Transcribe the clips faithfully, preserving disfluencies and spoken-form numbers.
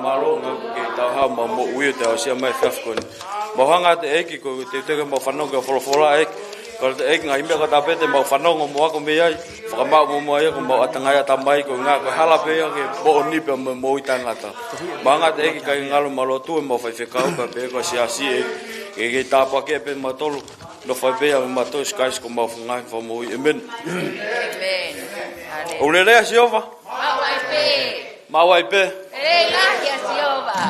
Mālō, ke tau hao mau moʻui ʻo te aʻusia mai he efiafi ko eni. Mau hanga atu ʻEiki ko e teuteu ke mau fanongo ki he folofola ʻEiki. Kole atu ʻEiki ngaahi meʻa kotoa pē te mau fanongo mo ako mei ai, fakamaʻu mo mau ia ko mau ʻatamai ʻatamai ko e ngaahi ko e hala pē ia ke moʻoni pē mo e moʻui taʻengata. Mau hanga atu ʻEiki kae ngalo mau lotu ʻe mau faifekau pea pehē ko e siasi ʻEiki. Ke ke tāpuakiʻi pē mautolu. Nofo ai pē ʻa mautolu ʻia Sikaisi ko homau ngaahi fakamoʻui. ʻĒmeni. ʻĒmeni. ʻOku lelei ʻa Sihova. Maʻu ai pē. Maʻu ai pē. Lelei lahi ʻa Sihova.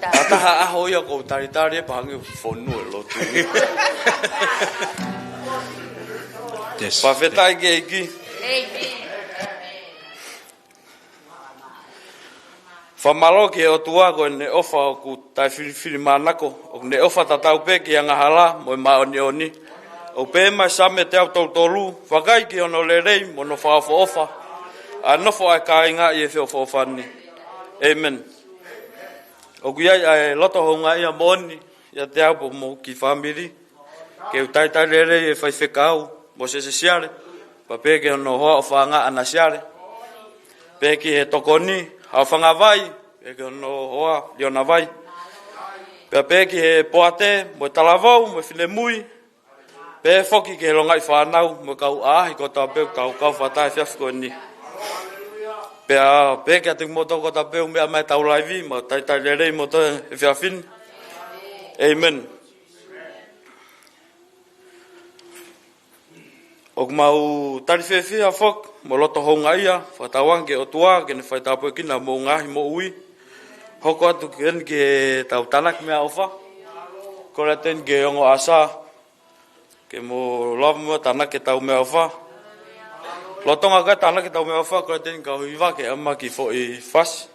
Ka taha ʻaho ia ʻoku ou talitali pea hangē ʻoku fonu e lotu. Yes. Fakafetaʻi ki he ʻEiki. Lelei. Fakamālō ki he ʻOtua ko ʻene ʻofa ʻoku taʻefilifilimānako, ʻoku ne ʻofa tatau pē ki he angahala mo e māʻoniʻoni. ʻOku pehē mai Saame teau tolu tolu, vakai ki hono lelei mo hono fakaʻofoʻofa ʻa e nofo ʻa e kāinga ʻi he feʻofoʻofani. ʻĒmeni. ʻOku ʻi ai ʻa e loto houngaʻia moʻoni ʻiate au pea mo e kiʻi fāmili. Ke u talitali lelei e faifekau, Mōsese Siale, pea pehē ki hono hoa ʻofaʻanga ʻAna Siale. Pehē ki he tokoni, Haofanga Vai, pehē ki hono hoa Liona Vai. Pea pehē ki he poate, mo e talavou, mo e finemui. Pehē foki ki he longaʻi fānau, mo e kau ʻaʻahi kotoa pē ʻoku tau kau fakataha he efiafi ko eni. Pea pehē kiate kimoutolu kotoa pē ʻoku meʻa mai ʻetau laivi, mau talitali lelei kimoutolu he efiafi ni. ʻĒmeni. ʻOku mau talitali fiefia foki mo loto houngaʻia, fakatauange ki he ʻOtua ke ne faitāpuekina homou ngaahi moʻui. Hoko atu ki heni ki heʻetau tānaki meʻaʻofa. Kole atu heni ki he ongo ʻasa ke mo lava mo tānaki ʻetau meʻaʻofa. Lolotonga ʻetau tānaki ʻetau meʻaʻofa, kole atu heni ki he kau hiva ke ʻomai e kiʻi foʻi fasi.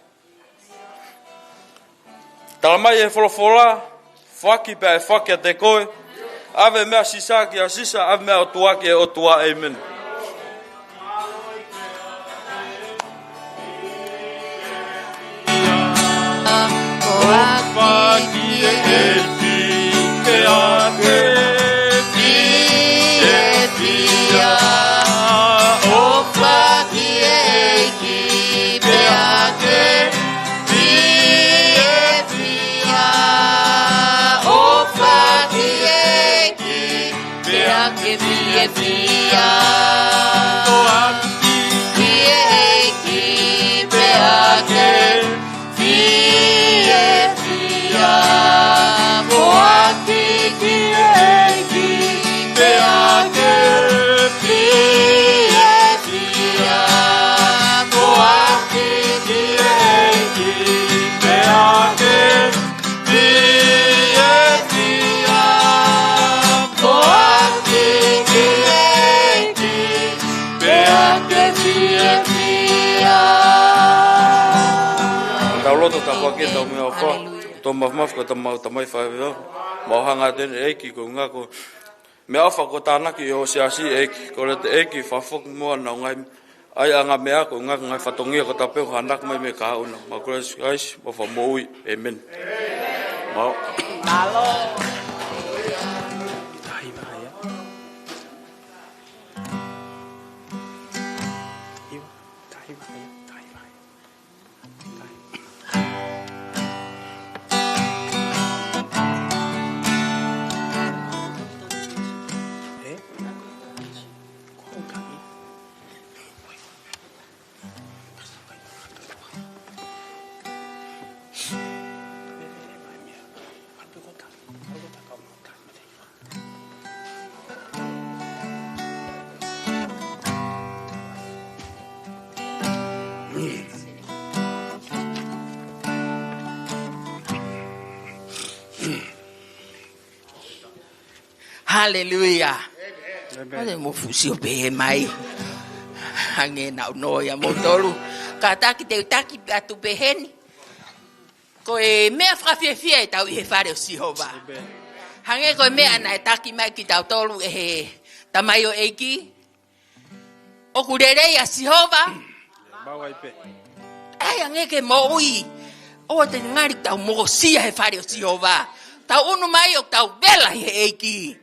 Talamai ʻe he folofola, foaki pea ʻe foaki kiate koe, ʻave meʻa ʻa Sisa kia Sisa, ʻave meʻa ʻa e ʻOtua ki he ʻOtua, ʻēmeni. Foaki ʻEiki pea ke fiefia. Foaki ʻEiki pea ke fiefia. Foaki ʻEiki pea ke fiefia. Foaki ʻEiki pea ke fiefia. Foaki ʻEiki pea ke fiefia. Foaki ʻEiki pea ke fiefia. Foaki ʻEiki pea ke fiefia. Tau lotu, tāpuakiʻi ʻetau meʻaʻofa. Haleluia. Tō mafimafi ko ʻemau Tamai Faifekau. Mau hanga atu ʻEiki ko e ngaahi meʻaʻofa kuo tānaki ʻi ho siasi ʻEiki. Kole atu ʻEiki fakafoki muʻa honau ngaahi ʻaiʻanga meʻa ko e ngaahi fatongia kotoa pē ʻoku hanaki mai mei he kahaʻu na. Mau kole ʻia Sikaisi homau Fakamoʻui. ʻĒmeni. Mau. Mālō. Haleluia. ʻĒmeni. ʻOku mou fuʻu sio pē mai. Hangē naʻa ku noa ia moutolu. Kātaki te u taki atu pē heni. Ko e meʻa fakafiefia ʻetau ʻi he fale ʻo Sihova. ʻĒmeni. Hangē ko e meʻa naʻe taki mai kiate kitautolu ʻe he tamaioʻeiki. ʻOku lelei ʻa Sihova. Mau ai pē. ʻAi ange ke moʻui. ʻOua te ngali tau mokosia he fale ʻo Sihova. Tau ʻunu mai ʻo tau vela ʻi he ʻEiki.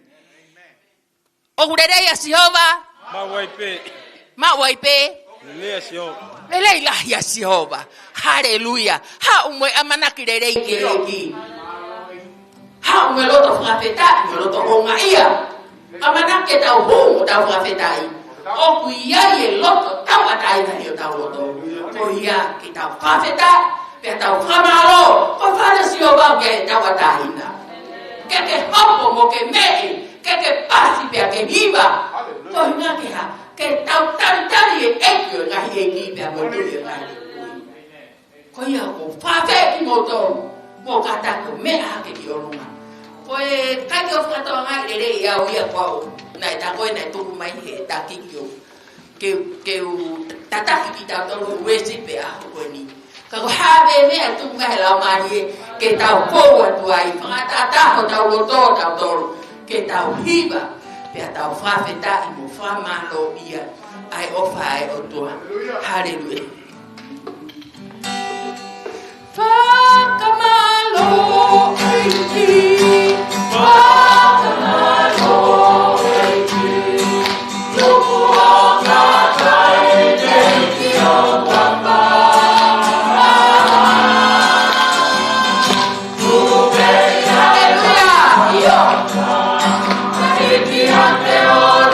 ʻOku lelei ʻa Sihova. Mau ai pē. Mau ai pē. Lelei ʻa Sihova. Lelei lahi ʻa Sihova. Haleluia. Haʻu mo e ʻamanaki lelei ki he ʻEiki. Haʻu mo e loto fakafetaʻi, mo e loto houngaʻia. ʻAmanaki ke tau hū ʻo tau fakafetaʻi. ʻOku ʻi ai e loto tauʻatāina ʻi hotau loto. Ko ia ke tau fakafetaʻi, pea tau fakamālō. Ko e fale ʻo Sihova ke tauʻatāina. Ke ke hopo mo ke meʻe, ke ke pasi pea ke hiva. Ko e ʻuhinga ke hā, ke tau talitali e ʻEiki ʻo e ngaahi ʻeiki pea mo e tui ʻo e ngaahi tui. Ko ia ʻoku ou fakaafeʻi kimoutolu, mou kātaki ʻo meʻa hake ki ʻolunga. Ko e ʻikai ke u fakatokangaʻi lelei au ia ko au. Naʻe tā ko ē naʻe tuku mai he taki ke u, ke, ke u tataki kitautolu he uesi pē ʻaho ko eni. Ka ko e hā pē meʻa ʻe tuku mai he Laumālie ke tau kau atu ai, fakatātā hotau loto tautolu, ke tau hiva, pea tau fakafetaʻi mo fakamālōʻia ʻa e ʻofa ʻa e ʻOtua. Haleluia. Fakamālō ʻEiki, fakamālō ʻEiki, tuku ʻo kātaki ʻEiki ʻo papa. Haleluia. ʻIo. ʻEiki ʻa e ʻOtua.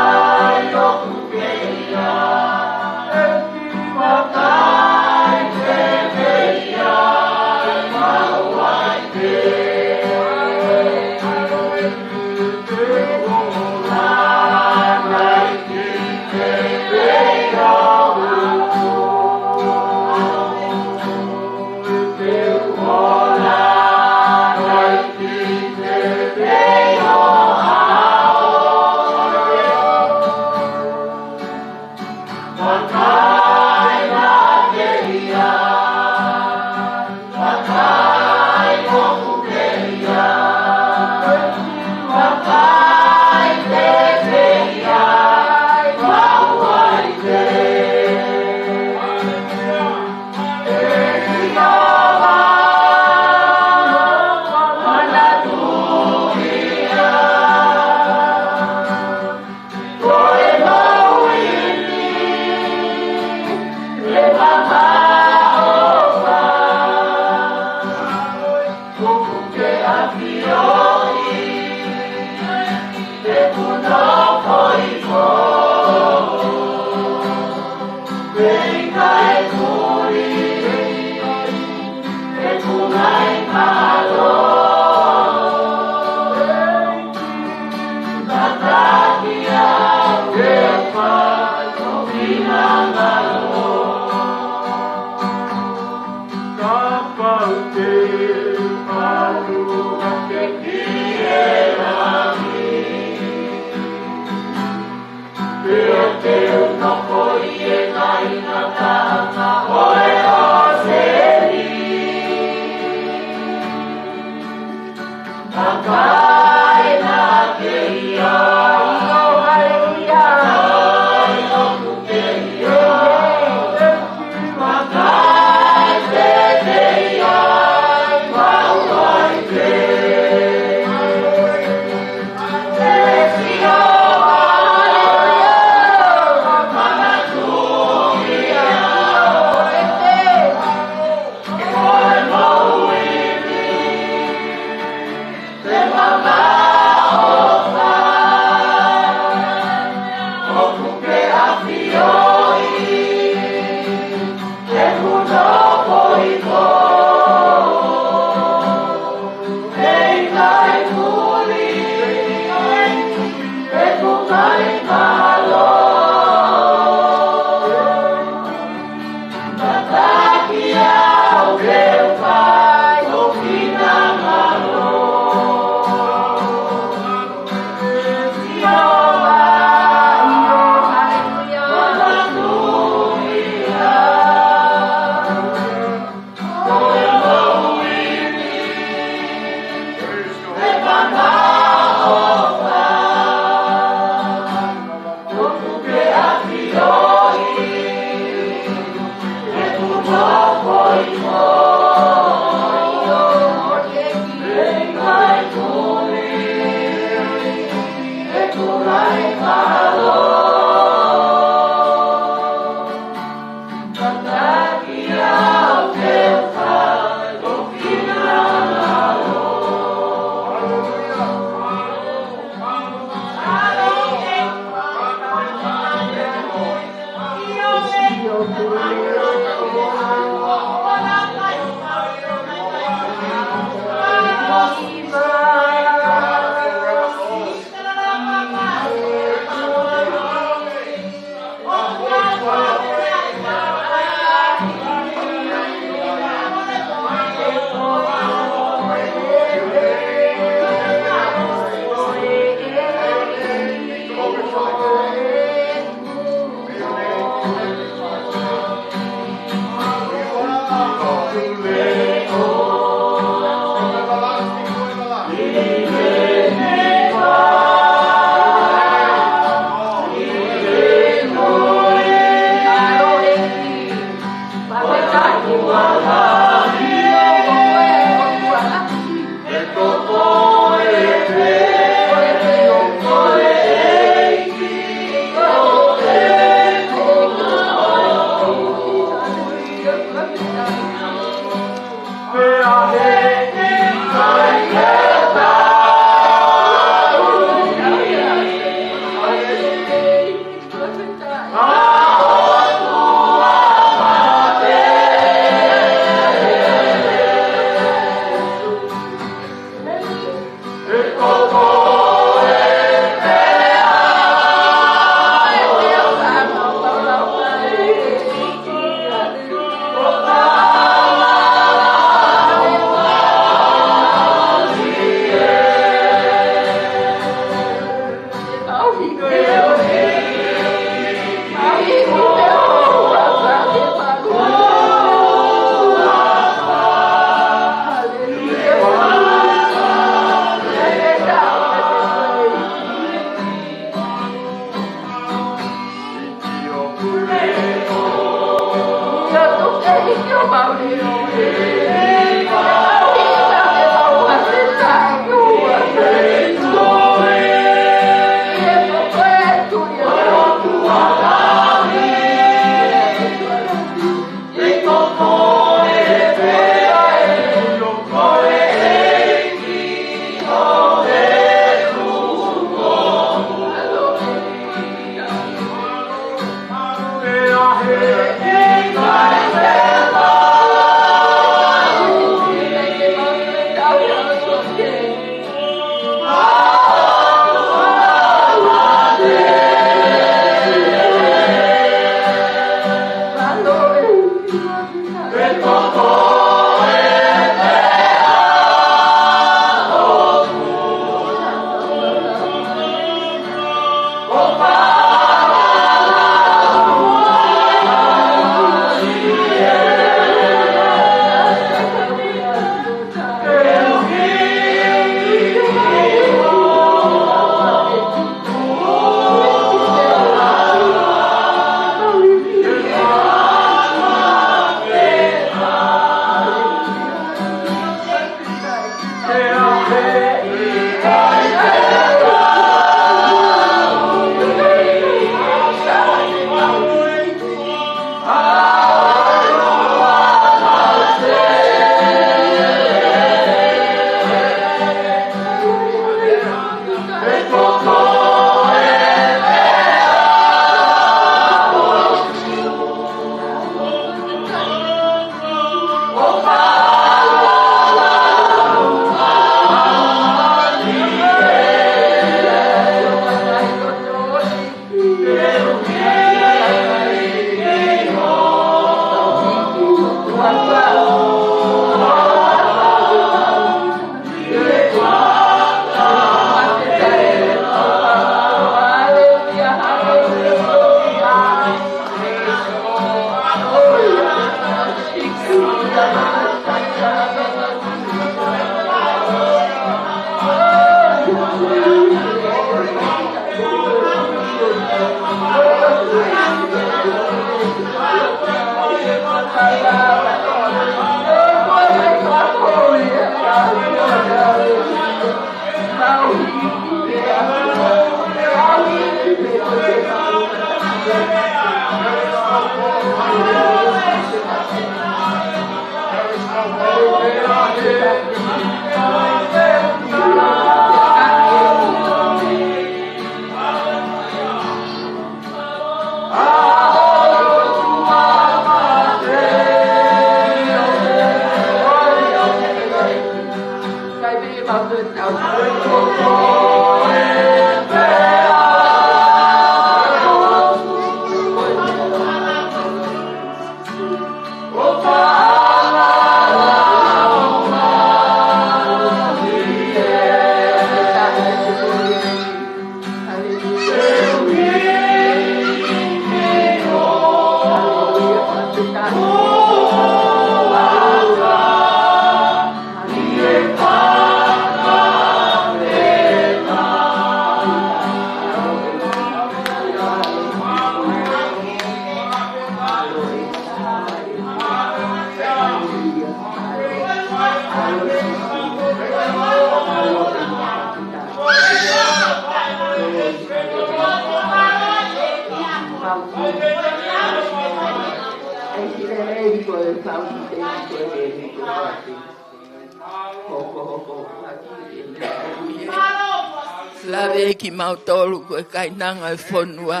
Lave kimautolu ko e kainanga e fonua.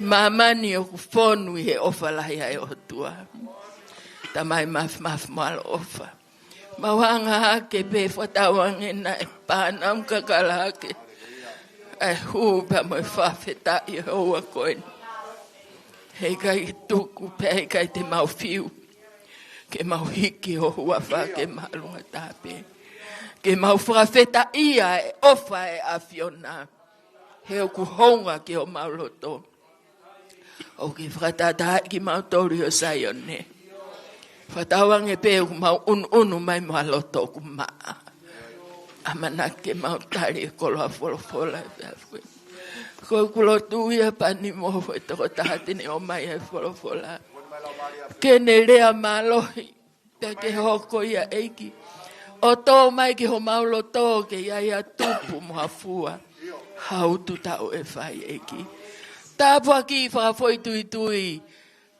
Māmani ʻoku fonu ʻi he ʻofa lahi ʻa e ʻOtua. Tamai mafimafi mo ʻaloʻofa. Mau hanga hake pē fakatauange naʻe pānau kakala hake ʻa e hū pea mo e fakafetaʻi ʻo e houa ko eni. Heʻikai tuku pea heʻikai te mau fiu ke mau hiki ho huafa ki māʻolunga taha pē. Ke mau fakafetaʻia e ʻofa ʻa e ʻAfiona. He ʻoku hounga ki homau loto. ʻOku ke fakatātaaʻi kimautolu ʻi ho Saione. Fakatauange pē ʻoku mau ʻunuʻunu mai mo ha loto ʻoku maʻa. ʻAmanaki ke mau tali e koloa folofola ʻi he efiafi ko eni. Ko ʻeku lotu ia pea ni mo e tokotaha te ne ʻomai e folofola. Ke ne lea mālohi. Pea ke hoko ia ʻEiki ʻo tō mai ki homau loto ke ʻi ai ha tupu mo ha fua, ha utu taʻu ʻe fai ʻEiki. Tāpuakiʻi fakafoʻituitui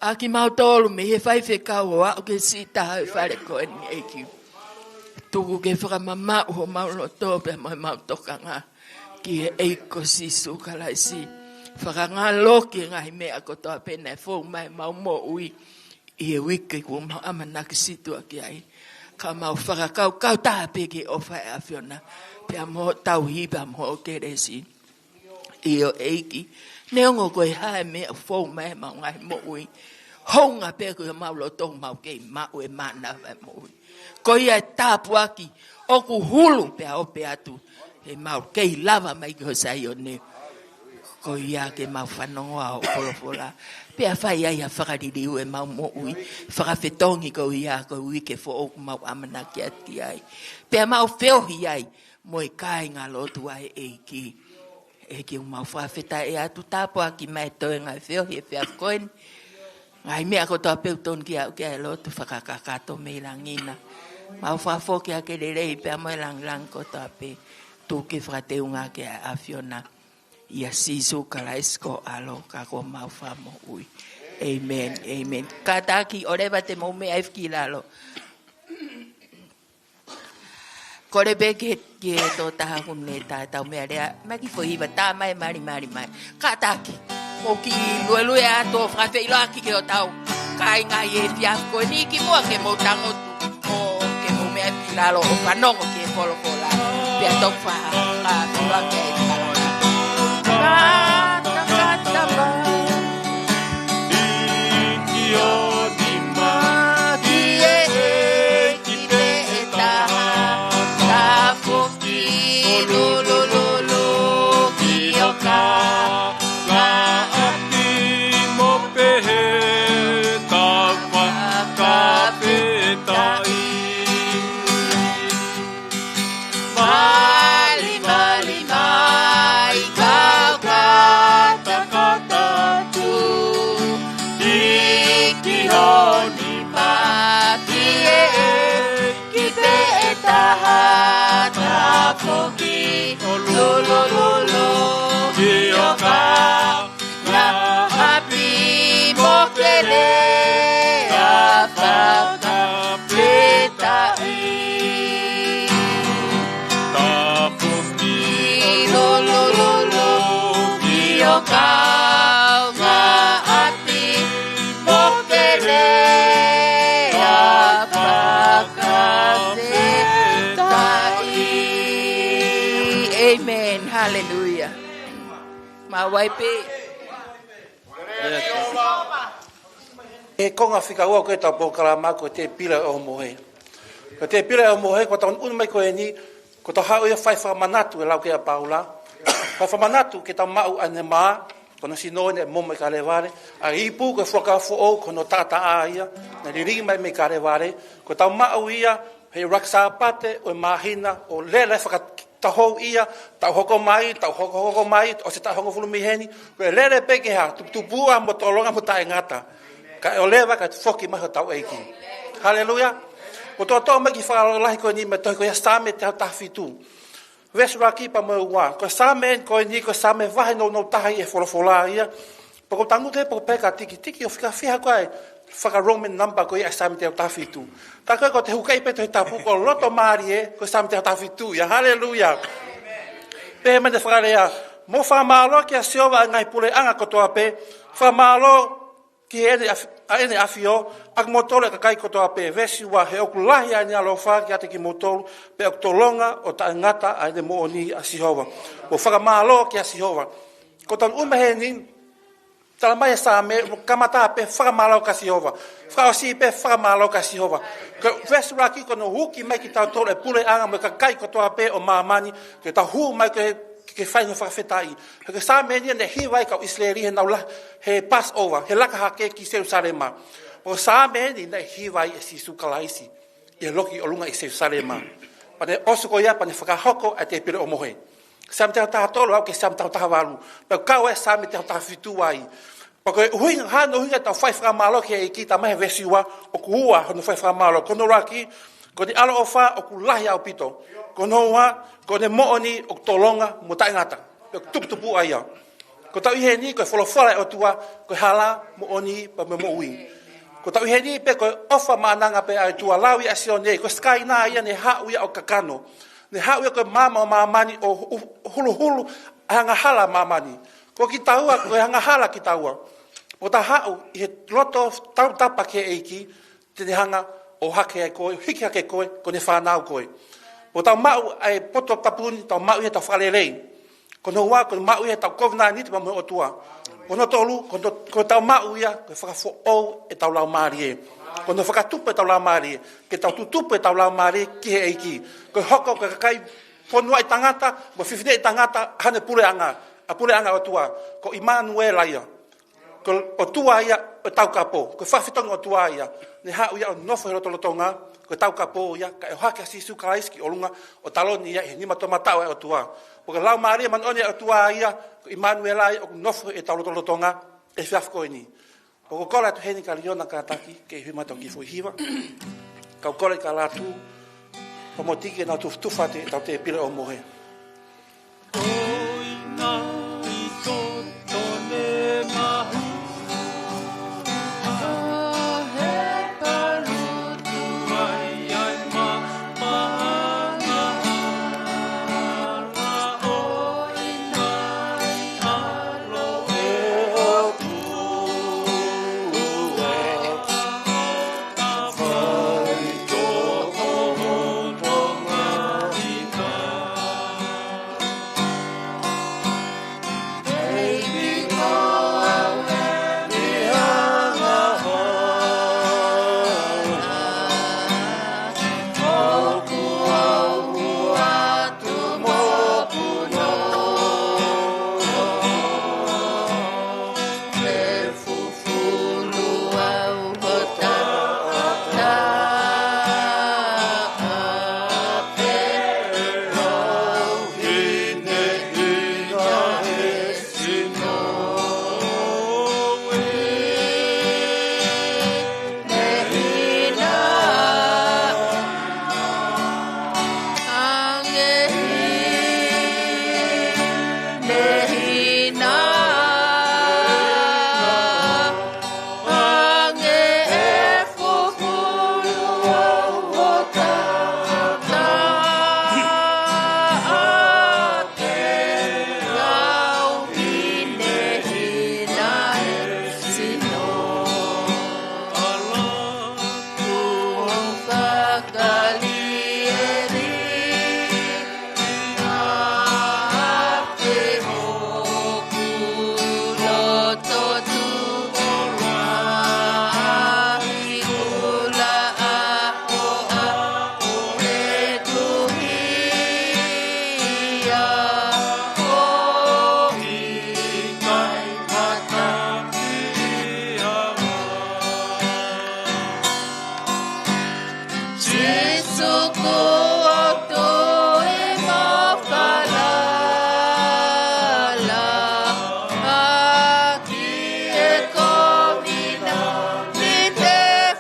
ʻa kimautolu mei he faifekau ʻo aʻu ki he siʻi taha ʻo e fale ko eni ʻEiki. Tuku ke fakamamaʻu homau loto pea mo ʻemau tokanga ki he ʻEiki ko Sīsū Kalaisi. Fakangaloki e ngaahi meʻa kotoa pē naʻe fou mai heʻemau moʻui ʻi he uike kuo mau ʻamanaki situʻa ki ai. Ka mau fakakaukau taha pē ki he ʻofa ʻa e ʻAfiona pea mo hoʻo tauhi pea mo hoʻo kelesi ʻio ʻEiki. Neongo ko e hā e meʻa ʻoku fou mai heʻemau ngaahi moʻui, hounga pē ko homau loto ʻoku mau kei maʻu e mānava ʻo e moʻui. Ko ia e tāpuaki ʻoku hulu pea ope atu. He mau kei lava mai ki ho Saione. Ko ia ke mau fanongo ʻa hoʻo folofola. Pea fai ai ha fakaliliu ʻemau moʻui. Fakafetongi ko ia ko e uike foʻou ʻoku mau ʻamanaki atu ki ai. Pea mau feohi ai mo e kāingalotu ʻa e ʻEiki. ʻEiki ʻoku mau fakafetaʻi atu, tāpuakiʻi mai e toenga e feohi he efiafi ko eni. Ngaahi meʻa kotoa pē ʻoku tonu ke aʻu ki ai e lotu, fakakakato mei langi na. Mau fakafoki ʻa e lelei pea mo e langilangi kotoa pē. Tuku ke fakateunga ki ai ʻa e ʻAfiona. ʻIa Sīsū Kalaisi ko ho ʻAlo ka ko homau Fakamoʻui. ʻĒmeni, ʻēmeni. Kātaki ʻo leva te mou meʻa hifo ki lalo. Kole pē ki he, ki he tokotaha ʻoku ne tatau meʻa lea, mai ki he foʻi hiva tā mai, malimali mai. Kātaki, mou kiʻi luelue atu ʻo fakafeʻiloaki ki hotau kāinga ʻi he efiafi ko eni kimuʻa ke mou tangutu. ʻO ke mou meʻa hifo ki lalo ʻo fanongo ki he folofola. Pea toki fakafeʻiloaki ai ki lalo. Kātaki, kātaki mai. ʻIki ʻo ni maki e ki te e taha, tafoki lulululu ki o ka, ka ʻapi mo pehē tau fakafetaʻi. Malimali mai kau kātaki atu, ʻIki ʻo ni maki e ki te e taha, tafoki lulululu ki o ka, ka ʻapi mo kelea fakafetaʻi. Tafoki lulululu ki o ka, ka ʻapi mo kelea fakafetaʻi. ʻĒmeni. Haleluia. Mau ō pē. He konga fika ua ko ē ʻetau polokalama ko e Tēpile ʻo e Mohe. Ko e Tēpile ʻo e Mohe, ko ʻetau ʻunuʻunu mai ko eni, ko ʻetau haʻu ia ʻo fai fakamanatu e lau ko ē ʻa Paula. Fai fakamanatu ke tau maʻu ʻa e mā, Ko hono sino naʻe momo ʻi Kalevale, ʻa e ipu ko e fuakava foʻou ko hono taʻataʻa ia, naʻe lilingi mai mei Kalevale, ko ʻetau maʻu ia he ʻuluaki Sāpate ʻo e māhina, ʻo lele fakatahou ia, taʻu hoko mai, taʻu hokohoko mai, ʻosi e taʻu hongofulu mei heni, ko e lele pē ki he hā, tuputupuʻa mo tolonga mo taʻengata. Kae ʻoua leva kae foki mai hotau ʻEiki. Haleluia. Ko e toʻotoʻo mai ki he fakalotolahi ko eni mei he tohi ko ia Saame teau taha fitu. Veesi ʻuluaki pea mo e ua. Ko e Saame ko eni, ko e Saame vahe nounou taha ʻi he folofola ia. Pea ʻoku ou tangutu he pea u pehē kia Tiki, Tiki, ʻoku fiha, fiha koā e faka-Roman number ko ia ʻa e Saame teau taha fitu. Ka ko e, ko e te hukai pē Tohi Tapu, ko e loto mālie, ko e Saame teau taha fitu ia. Haleluia. Pehē mai ʻene fakalea: Mou fakamālō kia Sihova, ʻa e ngaahi puleʻanga kotoa pē. Fakamālō ki heʻene ʻaf-, ʻa ʻene ʻAfio, ʻa kimoutolu ʻa e kakai kotoa pē. Veesi ua: He ʻoku lahi ʻa ʻene ʻaloʻofa kiate kimoutolu, pea ʻoku tolonga ʻo taʻengata ʻa ʻene moʻoni ʻa Sihova. Mou fakamālō kia Sihova. Ko ʻetau ʻuhinga heni, talamai ʻe he Saame, kamata pē fakamālō kia Sihova. Fakaʻosi pē fakamālō kia Sihova. Ko e veesi ʻuluaki ko hono uki mai kitautolu e puleʻanga mo e kakai kotoa pē ʻo māmani, ke tau hū mai ke, ke fai hono fakafetaʻi. He ko e Saame eni naʻe hiva ai e kau ʻIsileli heʻenau la-, he Passover, he laka hake ki Selusalema. Ko e Saame eni naʻe hiva ai ʻe Sīsū Kalaisi ʻi he loki ʻi ʻolunga ʻi Selusalema. Pea ne ʻosi ko ia, pea ne fakahoko ʻa e tēpile ʻo mohe. Saame teau taha tolu aʻu ki he Saame teau taha valu. Pea kau ai e Saame teau taha fitu ai. Pea ko e ʻuhinga, hā hono ʻuhinga ʻetau fai fakamālō ki he ʻEiki, talamai he veesi ua, ʻoku ua hono fai fakamālō. Ko hono ʻuluaki, ko ʻene ʻaloʻofa ʻoku lahi ʻaupito. Ko hono ua, ko ʻene moʻoni ʻoku tolonga mo taʻengata. Pea ʻoku tuputupuʻa ia. Ko ʻetau ʻi heni, ko e folofola ʻa e ʻOtua, ko e hala, moʻoni, pea mo e moʻui. Ko ʻetau ʻi heni pē ko e ʻofa maʻananga pē ʻa e ʻOtua. Lau ia ʻa Sione, ko e sikaina ia naʻe haʻu ia ʻo kakano. Naʻe haʻu ia ko e maama ʻo māmani ʻo hu-, huluhulu ʻa e angahala ʻa māmani. Ko kitaua, ko e angahala kitaua. ʻO tau haʻu ʻi he loto tautapa ki he ʻEiki, te ne hanga ʻo hake ai koe, hiki hake koe, ko ʻene fānau koe. ʻO tau maʻu ʻa e poto tapu ni, tau maʻu ia ʻetau fakalelei. Ko hono ua, ko e maʻu ia ʻetau kovinānite pea mo e ʻOtua. Ko hono tolu, ko hono, ko ʻetau maʻu ia, ko e fakafoʻou ʻetau laumālie. Ko hono fakatupu ʻetau laumālie, ke tau tutupu ʻetau laumālie ki he ʻEiki. Ko e hoko ko e kakai fonuaʻi tangata, mo e fefineʻi tangata, haʻane puleʻanga, ʻa e puleʻanga ʻo e ʻOtua. Ko ʻImanuela ia. Ko e ʻOtua ia ʻo e taukapo, ko e fakafetongi ʻOtua ia. Naʻe haʻu ia ʻo nofo he lotolotonga, ko e taukapo ia, kae ʻohake ʻa Sīsū Kalaisi ki ʻolunga ʻo taloni ia ʻi he nima toʻomataʻu ʻo e ʻOtua. Ko e Laumālie Māʻoniʻoni ʻo e ʻOtua ia, ko ʻImanuela ia ʻoku nofo ʻi hotau lotolotonga, ʻi he efiafi ko eni. ʻOku ou kole atu heni kia Liona Kātaki, ke ʻuhi mai ʻetau kiʻi foʻi hiva. Kau kole kia Lātū, pea mo Tiki ke nau tufa, tufa atu ʻetau tēpile ʻo mohe. Tuku atu ʻemau falala ʻaki ʻa e kovinānite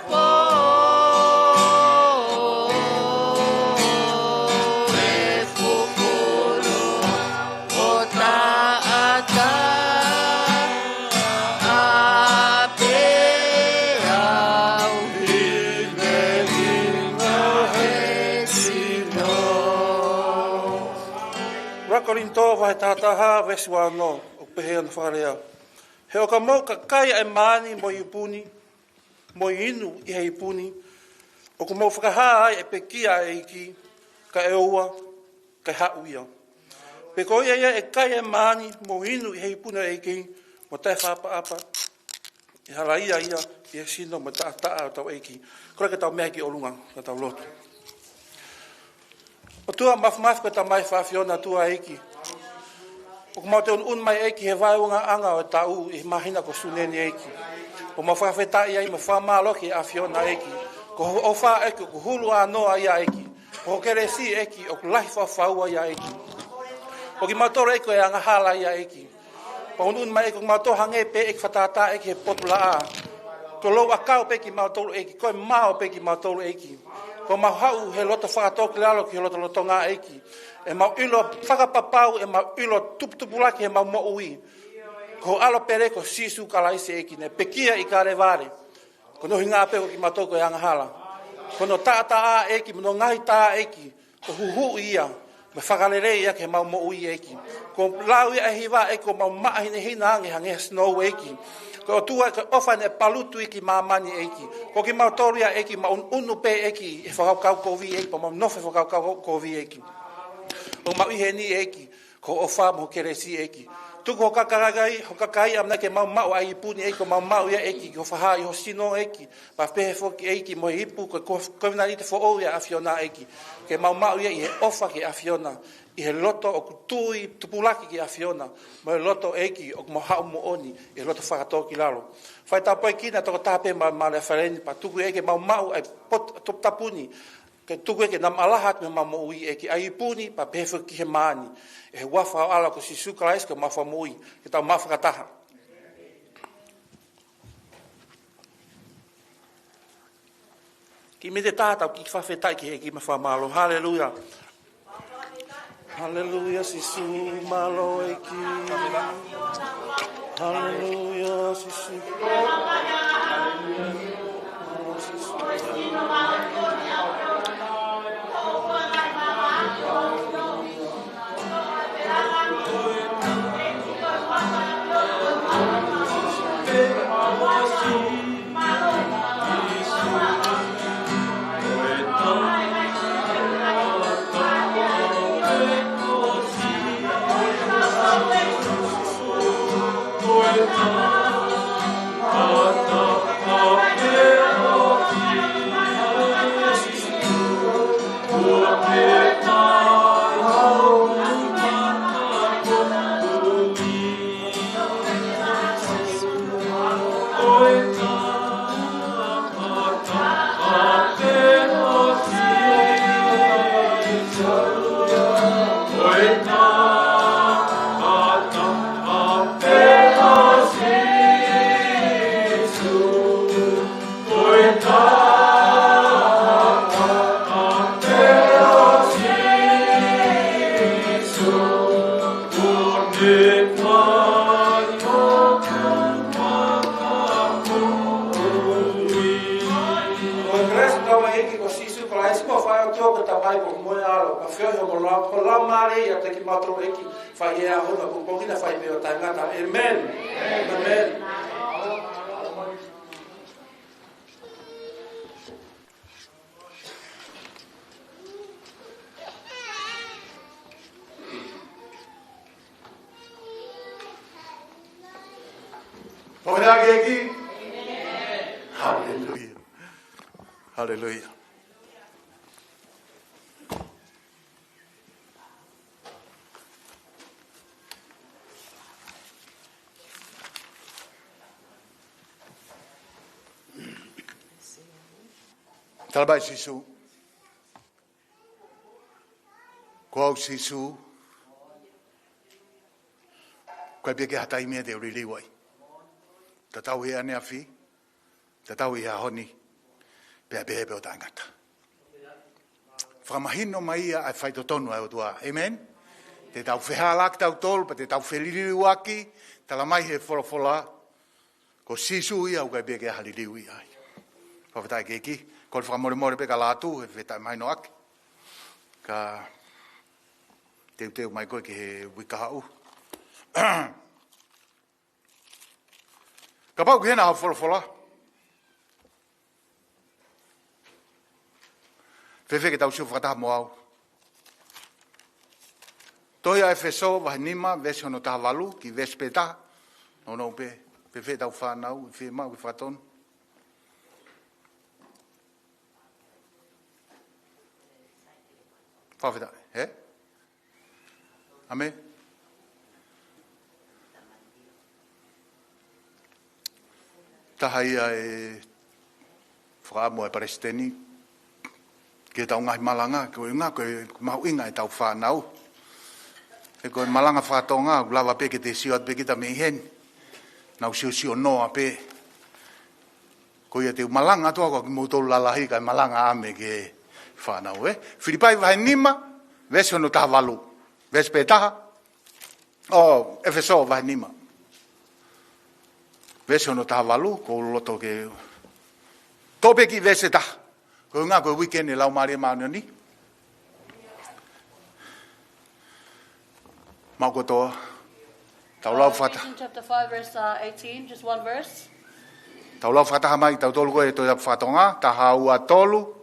foʻou, ʻe fufulu ʻo taʻataʻa pē au ʻi he ʻuhinga ʻo e sino. Ua Kolinitō vahe taha taha, veesi ua ono, ʻoku pehē hono fakalea: He ʻo ka mou kakai ʻa e māni mo e ipu ni, mo e inu ʻi he ipu ni, ʻoku mou fakahā ai ʻa e pekia ʻa e ʻEiki, kae ʻoua ke haʻu ia. Pe ko ia ia ʻe kai ʻa e māni mo inu ʻi he ipu ni ʻo e ʻEiki, mo taʻefakaʻapaʻapa, ʻe halaia ia ʻi he sino mo e taʻataʻa ʻo hotau ʻEiki. Kole ke tau meʻa ki ʻolunga, ka tau lotu. ʻOtua Māfimafi, ko e Tamai Fakaʻafiona, ʻOtua ʻEiki, ʻoku mau toe ʻunuʻunu mai ʻEiki he vaeuangaʻanga ʻo e taʻu ʻi he māhina ko Sune ni ʻEiki. ʻOku mau fakafetaʻi ai mo fakamālō ki he ʻAfiona ʻEiki. Ko hoʻo ʻofa ʻEiki ʻoku hulu ʻānoa ia ʻEiki. Ko hoʻo kelesi ʻEiki ʻoku lahi faufaua ia ʻEiki. Ko kimautolu ʻEiki ko e angahala ia ʻEiki. Ko e ʻunuʻunu mai ʻEiki, ko kimautolu hangē pē ʻEiki fakatātā ʻEiki he potu laʻā. Ko e louʻakau pē kimautolu ʻEiki, ko e mao pē kimautolu ʻEiki. Ko ʻemau haʻu he loto fakatōkilalo ki he lotolotonga ʻEiki, ʻemau ʻilo fakapapau, ʻemau ʻilo tuputupulaki heʻemau moʻui, ko ho ʻAlo pele ko Sīsū Kalaisi ʻEiki, naʻe pekia ʻi Kalevale. Ko hono ʻuhinga pē ko kimautolu ko e angahala. Ko hono taʻataʻa ʻEiki, mo hono ngaahi tā ʻEiki, ko e huhuʻi ia, mo e fakalelei ia ki heʻemau moʻui ʻEiki. Ko e lau ia ʻa e hiva ʻEiki, ʻoku mau maʻa hinehina ange hangē ha sinou ʻEiki. Ko e ʻOtua, ko e ʻofa naʻe palutu ia ki māmani ʻEiki. Ko kimautolu ia ʻEiki, mau ʻunuʻunu pē ʻEiki he fakakaukau kovi ʻEiki, pea mau nofo he fakakaukau kovi ʻEiki. ʻOku mau ʻi heni ʻEiki, ko hoʻo ʻofa mo hoʻo kelesi ʻEiki. Tuku ho kakai, ho kakai ʻamanaki ke mau maʻu ʻa e ipu ni ʻEiki, ʻoku mau maʻu ia ʻEiki, ke fakahā ʻi ho sino ʻEiki. Pea pehē foki ʻEiki mo e ipu ko e ko-, kovinānite foʻou ʻa e ʻAfiona ʻEiki, ke mau maʻu ia ʻi he ʻofa ki he ʻAfiona, ʻi he loto ʻoku tui tupulaki ki he ʻAfiona, mo e loto ʻEiki ʻoku mau haʻu moʻoni ʻi he loto fakatōkilalo. Fai tāpuekina e tokotaha pē ma-, mālō e fale ni, pea tuku ʻEiki ke mau maʻu ʻa e pot-, toputapu ni, ke tuku ʻEiki ke nau maʻalaha atu mei heʻemau moʻui ʻEiki ʻa e ipu ni, pea pehē foki ki he māni. ʻI he huafa ho ʻAlo ko Sīsū Kalaisi ko homau Fakamoʻui, ke tau maʻu fakataha. Kiʻi miniti ʻe taha tau kiʻi fakafetaʻi ki he ʻEiki mo fakamālō. Haleluia. Haleluia, Sīsū, mālō ʻEiki. Haleluia, Sīsū. Ko e kelesi ʻa hotau ʻEiki ko Sīsū Kalaisi, mo e ʻofa ʻa e ʻOtua ko e Tamai, pea mo e ʻAlo, pea mo e feohi ʻa e Laumālie, ʻiate kimautolu ʻEiki, fai he ʻaho ni, pongipongi ni, fai pē ʻo taʻengata. ʻĒmeni. ʻĒmeni. Fakafetaʻi ki he ʻEiki. Haleluia. Haleluia. Tala mai Sīsū. Ko au Sīsū, ʻoku ʻikai pē ke ha taimi ia te u liliu ai. Tatau ʻi he ʻaneafi, tatau ʻi he ʻaho ni, pea pehē pē ʻo taʻengata. Fakamahino mai ia ʻa e faitotonu ʻa e ʻOtua. ʻĒmeni? Te tau fehālaaki tautolu, pea te tau feliliuaki, talamai ʻe he folofola, ko Sīsū ia ʻoku ʻikai pē ke ha liliu ia ai. Fakafetaʻi ki he ʻEiki, ko e fakamolemole pē ka lātū, he fetaʻemahinoʻaki. Ka teuteu mai koe ki he uike kahaʻu. Kapau ʻoku ʻi hena ha folofola, fēfē ke tau sio fakataha mo au? Tohi ʻa ʻEfesō vahe nima, veesi hono taha valu, ki he veesi pē taha. Nounou pē, fēfē ʻetau fānau, ʻi fē maʻu ke fakatonu. Fakafetaʻi, ē? ʻĀmeni. Taha ia e fakaʻamu ʻa e palesiteni ki heʻetau ngaahi malanga, ko e ʻuhinga ko e mahuʻinga ʻetau fānau. He ko e malanga faka-Tonga, ʻoku lava pē ke te sio atu pē kita mei heni. Nau siosio noa pē. Ko ia te u malanga atu au ko kimoutolu lalahi kae malanga ʻa e meʻa ki he fānau, ē? Filipai vahe nima, veesi hono taha valu. Veesi pē taha. ʻO ʻEfesō vahe nima, veesi hono taha valu, ʻoku ou loto ke toʻo pē kiʻi veesi ʻe taha. Ko e ʻuhinga ko e uike ni ʻo e Laumālie Māʻoniʻoni. Maʻu kotoa. Tau lau fakata- Ephesians chapter five, verse, uh, eighteen, just one verse. Tau lau fakataha mai, tautolu ko e tohi faka-Tonga, taha ua tolu.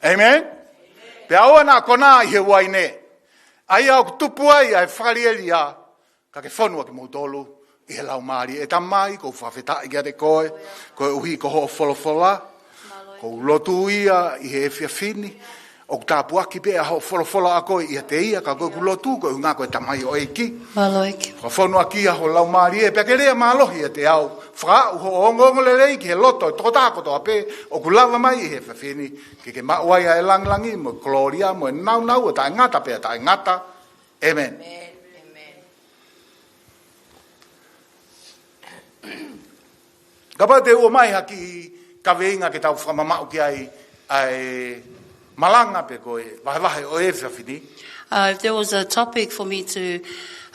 ʻĒmeni? Pea ʻoua naʻa kona ʻi he uaine, ʻa ia ʻoku tupu ai ʻa e fakalielia, ka ke fonu ʻa kimoutolu ʻi he Laumālie. ʻE Tamai, ʻoku ou fakafetaʻi kiate koe, koeʻuhi ko hoʻo folofola. ʻOku ou lotu ia ʻi he efiafi ni, ʻoku tāpuaki pē ʻa hoʻo folofola ʻa koe ʻiate ia, ka ko ʻeku lotu, ko e ʻuhinga ko e tamaioʻeiki. Mālō ʻEiki. Fakafonu ʻaki ia ho Laumālie, pea ke lea mālohi ʻiate au. Fakaaʻu hoʻo ongoongolelei ki he loto ʻo e tokotaha kotoa pē ʻoku lava mai ʻi he efiafi ni, ke ke maʻu ai ʻa e langilangi, mo e kolōlia, mo e nāunau ʻo taʻengata pea taʻengata. ʻĒmeni. ʻĒmeni. ʻĒmeni. Kapau te u ʻomai ha kiʻi kaveinga ke tau fakamamaʻu ki ai ʻa e malanga pe ko e vahevahe ʻo e efiafi ni. Uh, if there was a topic for me to,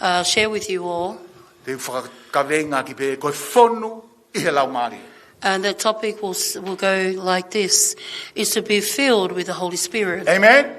uh, share with you all, te u fakakaveinga ʻaki pē ko e fonu ʻi he Laumālie. And the topic will, s- will go like this, is to be filled with the Holy Spirit. ʻĒmeni.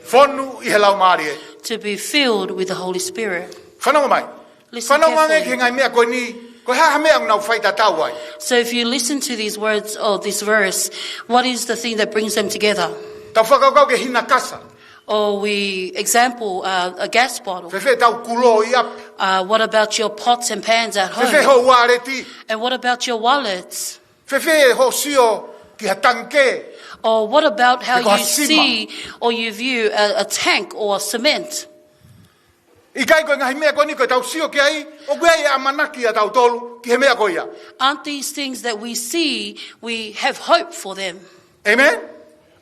Fonu ʻi he Laumālie. To be filled with the Holy Spirit. Fanongo mai. Listen carefully. Fanongo ange ki he ngaahi meʻa ko eni, ko e hā ha meʻa ʻoku nau faitatau ai. So if you listen to these words of this verse, what is the thing that brings them together? Tau fakakaukau ki he hina kasa. Or we example, uh, a gas bottle. Fēfē ʻetau kulo ʻi ʻapi? Uh, what about your pots and pans at home? Fēfē hoʻo uāleti? And what about your wallets? Fēfē hoʻo sio ki ha tangikē? Or what about how you see or you view a, a tank or cement? ʻIkai ko e ngaahi meʻa ko eni ko ʻetau sio ki ai, ʻoku ʻi ai e ʻamanaki ʻatautolu ki he meʻa ko ia. Aren't these things that we see, we have hope for them? ʻĒmeni?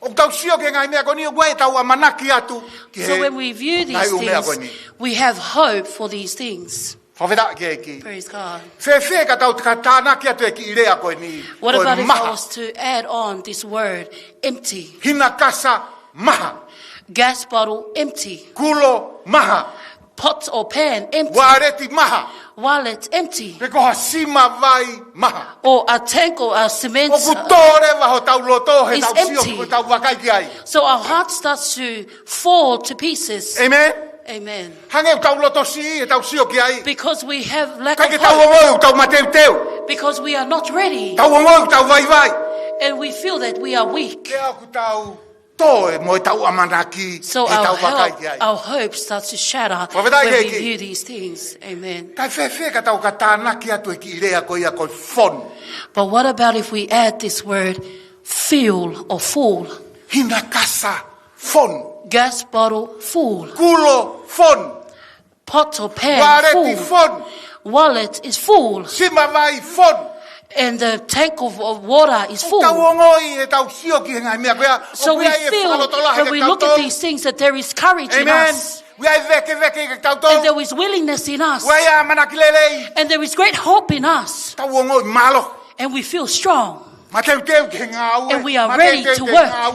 ʻOku tau sio ki he ngaahi meʻa ko eni, ʻoku ʻi ai ʻetau ʻamanaki atu ki he ngaahi ʻū meʻa ko eni. So when we view these things, we have hope for these things. Fakafetaʻi ki he ʻEiki. Praise God. Fēfē ka tau ka tānaki atu e kiʻi lea ko eni, ko e maha. What about if I was to add on this word, empty? Hina kasa maha. Gas bottle, empty. Kulo maha. Pot or pan, empty. Uāleti maha. Wallet, empty. Pe ko ha sima vai maha. Or a tank or a cement, ʻoku tō leva hotau loto, heʻetau sio, heʻetau vakai ki ai. So our heart starts to fall to pieces. ʻĒmeni? ʻĒmeni. Hangē ʻoku tau loto siʻi, heʻetau sio ki ai. Because we have lack of hope. ʻIkai ke tau ongoʻi, tau mateuteu. Because we are not ready. Tau ongoʻi, tau vaivai. And we feel that we are weak. Pea ʻoku tau tō e mo ʻetau ʻamanaki, heʻetau vakai ki ai. So our hope, our hope starts to shatter when we view these things. Fakafetaʻi ki he ʻEiki. ʻĒmeni. Kae fēfē ka tau ka tānaki atu e kiʻi lea ko ia ko e fonu? But what about if we add this word, fill or full? Hina kasa fonu. Gas bottle full. Kulo fonu. Pot or pan full. Uāleti fonu. Wallet is full. Sima vai fonu. and the tank of, of water is full. Tau ongoʻi ʻetau sio ki he ngaahi meʻa ko ia. So we feel when we look at these things that there is courage in us. Amen. ʻOku ʻi ai e vekeveke ʻiate kitautolu. And there is willingness in us. ʻOku ʻi ai e ʻamanaki lelei. And there is great hope in us. Tau ongoʻi mālohi. And we feel strong. Mateuteu ki he ngāue. And we are ready to work.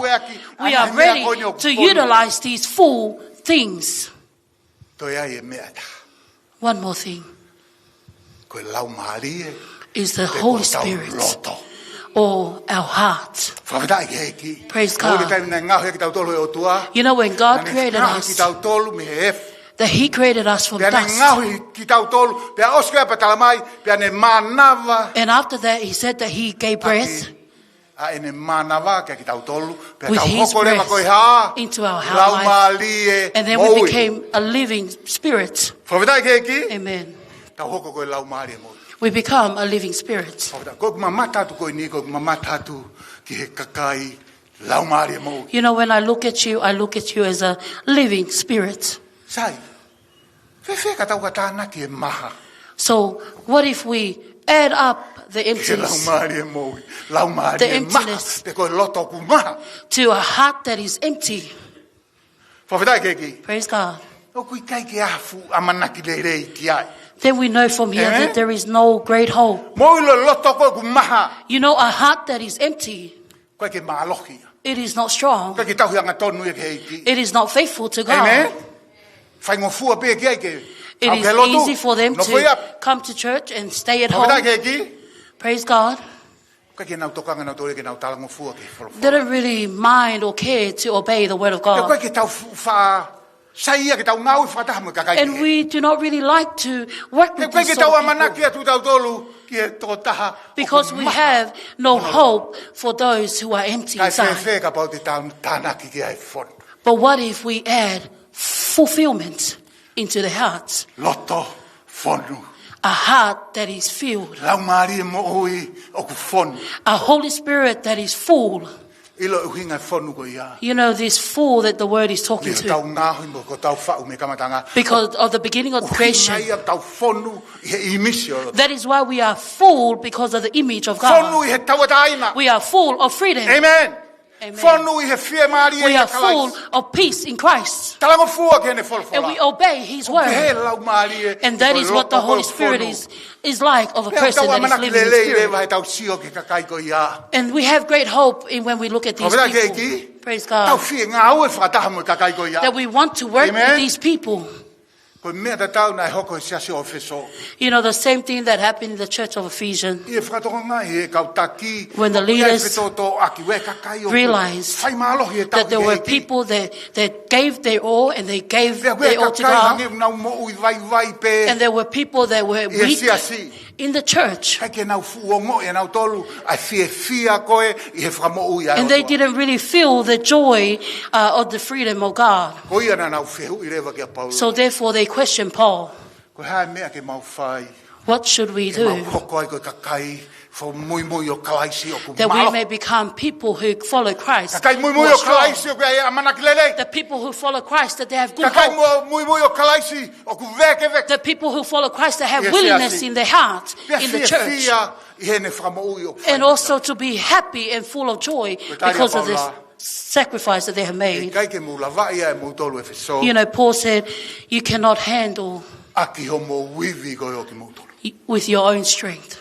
We are ready to utilize these full things. Toe ʻi ai e meʻa ʻe taha. One more thing. Ko e Laumālie. Is the Holy Spirit or our heart. Fakafetaʻi ki he ʻEiki. Praise God. Ko e taimi naʻe ngaohi kitautolu ʻe he ʻOtua. You know, when God created us, naʻa ne ngaohi kitautolu mei he efu. That He created us from dust. Pea ne ngaohi kitautolu, pea ʻosi ko ia pea tala mai, pea ne mānava. And after that, He said that He gave breath. ʻA ʻene mānava kiate kitautolu, pea tau hoko leva ko e hā? With His breath into our life. Laumālie moʻui. And then we became a living spirit. Fakafetaʻi ki he ʻEiki. Amen. Tau hoko ko e laumālie moʻui. We become a living spirit. Fakafetaʻi. Ko ʻeku mamata atu ko eni, ko ʻeku mamata atu ki he kakai laumālie moʻui. You know, when I look at you, I look at you as a living spirit. Sai. Fēfē ka tau ka tānaki e maha? So what if we add up the emptiness, Laumālie moʻui, laumālie maha, the emptiness, pe ko e loto ʻoku maha, to a heart that is empty? Fakafetaʻi ki he ʻEiki. Praise God. ʻOku ʻikai ke ʻi ai ha fuʻu ʻamanaki lelei ki ai. Then we know from here, amen, that there is no great hope. Moʻui ʻi he loto ko ē ʻoku maha. You know, a heart that is empty, ʻoku ʻikai ke mālohi ia. It is not strong. ʻOku ʻikai ke tauhi angatonu ia ki he ʻEiki. It is not faithful to God. Amen. Faingofua pē ki ai ke, it is easy for them to come to church and stay at home. Fakafetaʻi ki he ʻEiki. Praise God. ʻOku ʻikai ke nau tokanga nautolu ia ke nau talangofua ki he folofola. They don't really mind or care to obey the word of God. ʻOku ʻikai ke tau fu-, fa-, sai ia ke tau ngāue fakataha mo e kakai kehe. And we do not really like to work with these sort of people. ʻOku ʻikai ke tau ʻamanaki atu kitautolu ki he tokotaha ʻoku maha. Because we have no hope for those who are empty inside. Kae fēfē kapau te tau tānaki ki ai e fonu? But what if we add fulfillment into the heart? Loto fonu. A heart that is filled. Laumālie moʻui ʻoku fonu. A Holy Spirit that is full. ʻIlo e ʻuhinga e fonu ko ia? You know, this full that the word is talking to. Mei hotau ngaohi mo hotau faʻu mei he kamataʻanga. Because of the beginning of creation. ʻUhinga ia ʻetau fonu ʻi he ʻīmisi ʻo e ʻOtua. That is why we are full because of the image of God. Fonu ʻi he tauʻatāina. We are full of freedom. Amen. Amen. Fonu ʻi he fiemālie ʻia Kalaisi. We are full of peace in Christ. Talangofua ki heʻene folofola. And we obey His word. ʻOku pehē e Laumālie. And that is what the Holy Spirit is, is like of a person that is living in spirit. Pea ʻoku tau ʻamanaki lelei leva heʻetau sio ki he kakai ko ia. And we have great hope in when we look at these people. Fakafetaʻi ki he ʻEiki. Praise God. Tau fie ngāue fakataha mo e kakai ko ia. That we want to work with these people. Amen. Ko e meʻa tatau naʻe hoko he siasi ʻo ʻEfesō. You know, the same thing that happened in the church of Ephesians. ʻI he fakatokangaʻi ʻe he kau taki, when the leaders realized that there were people that, that gave their all and they gave their all to God. ʻOku ʻi ai e kakai hangē ʻoku nau moʻui vaivai pē ʻi he siasi. And there were people that were weak in the church. ʻIkai ke nau fuʻu ongoʻi ʻe nautolu ʻa e fiefia ko ē ʻi he fakamoʻui ʻa e ʻOtua. And they didn't really feel the joy, uh, of the freedom of God. Ko ia naʻa nau fehuʻi leva kia Paula. So therefore they questioned Paul. Ko e hā e meʻa ke mau fai? What should we do? Ke mau hoko ai ko e kakai fakamuimui ʻo Kalaisi ʻoku mālohi. That we may become people who follow Christ, who are strong. Kakai muimui ʻo Kalaisi ʻoku ʻi ai e ʻamanaki lelei. The people who follow Christ, that they have good hope. Kakai mo-, muimui ʻo Kalaisi ʻoku vekeveke. The people who follow Christ, that have willingness in their heart, in the church. ʻIo, ʻio. Pea fiefia ʻi heʻene fakamoʻui ʻoku fai. And also to be happy and full of joy because of this sacrifice that they have made. Ko e taimi ʻoku mau lavaʻi ai ʻa e moutolu ʻEfesō. You know, Paul said, "You cannot handle ʻaki hoʻomou ivi ko ē ʻo kimoutolu. With your own strength."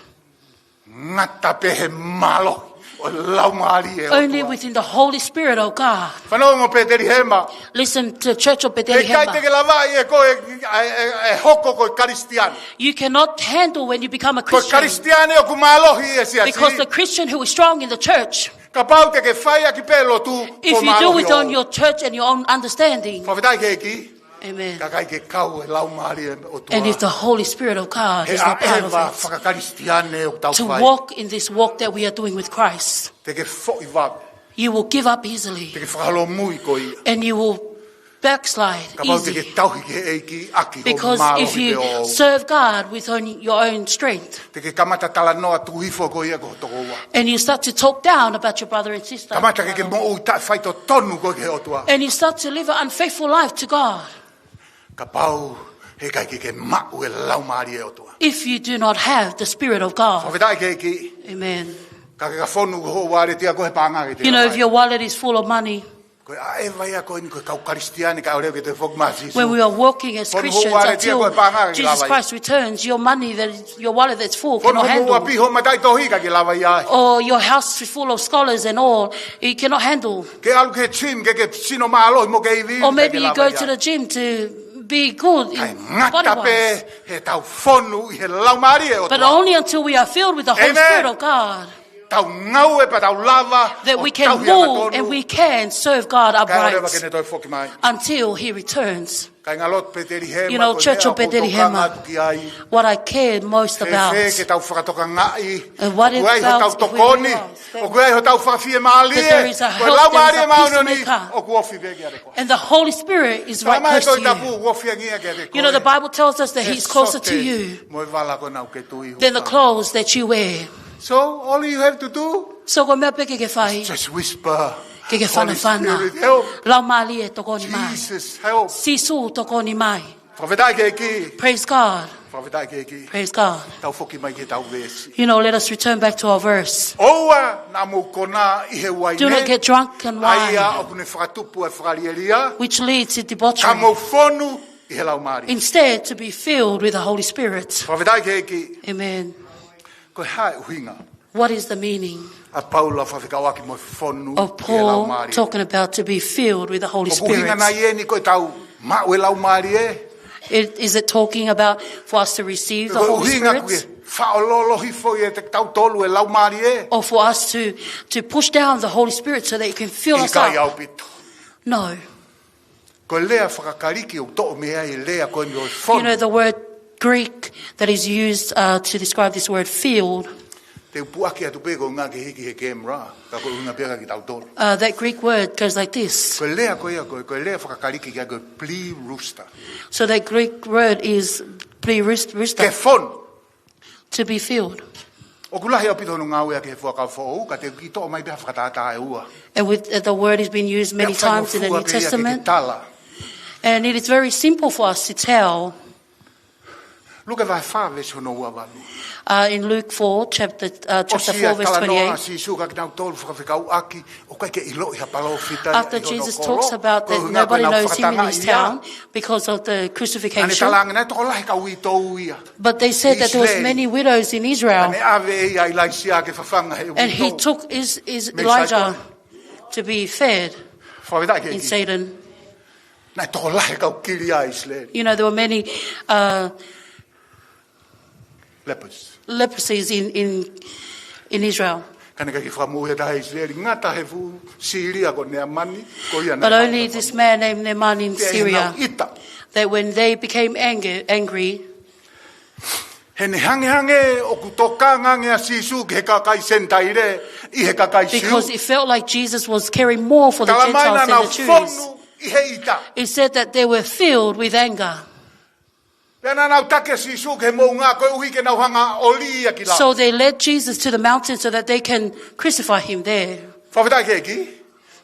Ngata pē he mālohi ʻo e Laumālie ʻo e ʻOtua. Only within the Holy Spirit of God. Fanongo Petelihema. Listen to Church of Bethlehem. ʻIkai te ke lavaʻi ʻe koe ʻa e, ʻa e, ʻa e hoko ko e Kalisitiane. You cannot handle when you become a Christian. Ko e Kalisitiane ʻoku mālohi ʻi he siasi. Because the Christian who is strong in the church, kapau te ke fai ʻaki pē lotu, kuo mālohi ʻOtua. If you do it on your church and your own understanding, Fakafetaʻi ki he ʻEiki. Amen. Ka ʻikai ke kau e Laumālie ʻo e ʻOtua. And if the Holy Spirit of God is not part of it, He ʻaʻeva faka-Kalisitiane ʻoku tau fai. To walk in this walk that we are doing with Christ, Te ke foʻi vave. You will give up easily. Te ke fakaholomui koe. And you will backslide easy. Kapau te ke tauhi ki he ʻEiki ʻaki hoʻo mālohi pē ʻoʻou. Because if you serve God with on your own strength, Te ke kamata talanoa tuku hifo koe ia ki ho tokoua. And you start to talk down about your brother and sister. Kamata ke ke moʻui taʻefaitotonu koe ki he ʻOtua. And you start to live an unfaithful life to God. Kapau He ʻikai ke ke maʻu e Laumālie ʻo e ʻOtua. If you do not have the Spirit of God. Fakafetaʻi ki he ʻEiki. Amen. Ka ke ka fonu hoʻo ualeti ʻa koe he paʻanga ke te You know, if your wallet is full of money, Ko e ʻaʻeva ia ko eni ko e kau Kalisitiane ka ʻoku leva ke toe foki mai ʻa Sīsū. When we are walking as Christians until Jesus Christ returns, your money, that is, your wallet that's full cannot handle. Fonu hoʻo uapi hoʻo mataʻitohi ka ke lava ia. Or your house is full of scholars and all, it cannot handle. Ke ʻalu ki he gym ke ke sino mālohi mo ke ivi. Or maybe you go to the gym to be good in body-wise. Kae ngata pē he tau fonu ʻi he Laumālie ʻo e ʻOtua. But only until we are filled with the Holy Spirit of God. Amen. Tau ngāue pea tau lava that we can move and we can serve God upright until he returns. Kāinga lotu Petelihema, You know, Church of Bethlehem, what I care most about, ko e ʻaho ko eni ʻoku ou tokanga atu ki ai. Fēfē ke tau fakatokanga ai. And what about if we realize that, ʻOku ʻi ai hotau tokoni, ʻoku ʻi ai hotau fakafiemālie, that there is a help, there is a peacemaker, ko e Laumālie Māʻoniʻoni ʻoku ofi pē kiate koe. And the Holy Spirit is right close to you. Talamai ʻe he Tohi Tapu ʻoku ofi ange ia kiate koe. You know, the Bible tells us that he's closer to you than the clothes that you wear. He sote mo e vala ko ena ʻoku ke tui. So all you have to do, So ko e meʻa pē ke ke fai, just whisper, ke ke fanafana. Holy Spirit, help. Laumālie tokoni mai. Jesus, help. Sīsū tokoni mai. Fakafetaʻi ki he ʻEiki. Praise God. Fakafetaʻi ki he ʻEiki. Praise God. Tau foki mai ki heʻetau veesi. You know, let us return back to our verse. ʻOua naʻa mou konā ʻi he uaine. Do not get drunk in wine, ʻa ia ʻoku ne fakatupu ʻa e fakalielia. Which leads to debauchery. Ka mou fonu ʻi he Laumālie. Instead, to be filled with the Holy Spirit. Fakafetaʻi ki he ʻEiki. Amen. Ko e hā e ʻuhinga What is the meaning ʻa Paula fakafekauʻaki mo e fonu ʻi he Laumālie? Of Paul talking about to be filled with the Holy Spirit? ʻOku ʻuhinga nai eni ko ʻetau maʻu e Laumālie? It, is it talking about for us to receive the Holy Spirit? Ko e ʻuhinga ʻoku ke faʻololo hifo ʻiate kitautolu e Laumālie? Or for us to, to push down the Holy Spirit so that it can fill us up? ʻIkai ʻaupito. No. Ko e lea fakaKalisi ʻoku toʻo mei ai e lea ko eni ʻo e fonu. You know, the word Greek that is used, uh, to describe this word filled, Te u puʻaki atu pē ko e ʻuhinga ke hiki he camera, ka ko e ʻuhinga pē ia kia kitautolu. Uh, that Greek word goes like this. Ko e lea ko ia, ko e, ko e lea fakaKalisi ia ko e pleureusto. So that Greek word is pleureusto. Ke fonu. To be filled. ʻOku lahi ʻaupito hono ngāueʻaki he Fuakava Foʻou, ka te u kiʻi toʻo mai pē ha fakatātā ʻe ua. And with, uh, the word has been used many times in the New Testament. Pea faingofua pē ia ke ke tala. And it is very simple for us to tell. Luke vahe fā veesi hono ua valu. Uh, in Luke four, chapter, uh, chapter four, verse twenty-eight. ʻOsi e talanoa ʻa Sīsū kia kinautolu fakafekauʻaki, ʻoku ʻikai ke ʻiloʻi ha palōfita ia ʻi hono kolo. After Jesus talks about that nobody knows him in his town because of the crucifixion. Ko e ʻuhinga ko e ngāue fakatangaʻi ia. Naʻa ne talaange naʻe tokolahi kau uitou ia. But they said that there was many widows in Israel. ʻI ʻIsileli. Naʻa ne ʻave ʻe ia ʻa ʻIlaisiā ke fafanga he uitou. And he took is, is Elijah to be fed in Sidon. Mei Saitoni. Fakafetaʻi ki he ʻEiki. Naʻe tokolahi kau kilia ʻi ʻIsileli. You know, there were many, uh, Lepers. Leprosies in, in, in Israel. Ka naʻe ʻikai ke fakamoʻui ha taha ʻi ʻIsileli, ngata he fuʻu Sīlia ko Neamani, ko ia naʻe fakamoʻui. But only this man named Naaman in Syria, that when they became anger-, angry, He naʻe hangehangē ʻoku tokanga ange ʻa Sīsū ki he kakai Senitaile ʻi he kakai Siu. Because it felt like Jesus was caring more for the Gentiles than the Jews. Talamai naʻa nau fonu ʻi he ʻita. It said that they were filled with anger. Pea naʻa nau taki ʻa Sīsū ki he moʻunga koeʻuhi ke nau hanga ʻo ʻoli ia ki lalo. So they led Jesus to the mountain so that they can crucify him there. Fakafetaʻi ki he ʻEiki.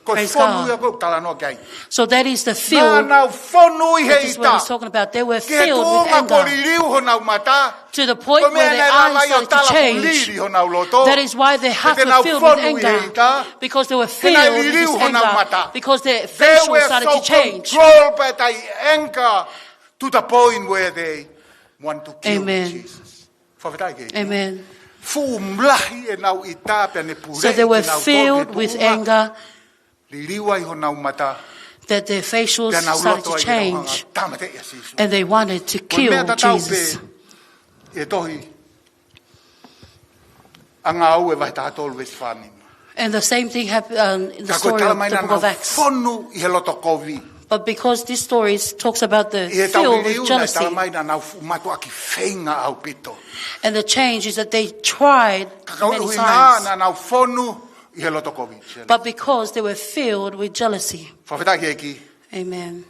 Praise God. Ko e fonu ia ʻoku ou talanoa ki ai. So that is the field. Naʻa nau fonu ʻi he ʻita. That is what he's talking about. They were filled with anger. Ki he tuʻunga kuo liliu honau mata. To the point where their eyes started to change. Ko e meʻa naʻe lava ai ʻo tala kuo lili honau loto. That is why their hearts were filled with anger. He naʻa nau fonu ʻi he ʻita. Because they were filled with this anger. He naʻe liliu honau mata. Because their facial started to change. They were so controlled by the anger to the point where they want to kill Jesus. Amen. Fakafetaʻi ki he ʻEiki. Amen. Fuʻu lahi ʻenau ʻita pea ne puleʻi kinautolu ki he tuʻunga. So they were filled with anger. Liliu ai honau mata. That their facials started to change. Pea nau loto ai ke nau hanga ʻo tāmateʻi ʻa Sīsū. And they wanted to kill Jesus. Ko e meʻa tatau pē ʻi he tohi ʻa Ngāue vahe taha tolu veesi fā nima. And the same thing happened, um, in the story of the book of Acts. Ka ko e talamai naʻa nau fonu ʻi he loto kovi. But because this story is, talks about the filled with jealousy. ʻI he taʻu liliu naʻe talamai naʻa nau fu-, mātuʻaki feinga ʻaupito. And the change is that they tried many times. Ka ko e ʻuhinga naʻa nau fonu ʻi he loto kovi. But because they were filled with jealousy. Fakafetaʻi ki he ʻEiki. Amen.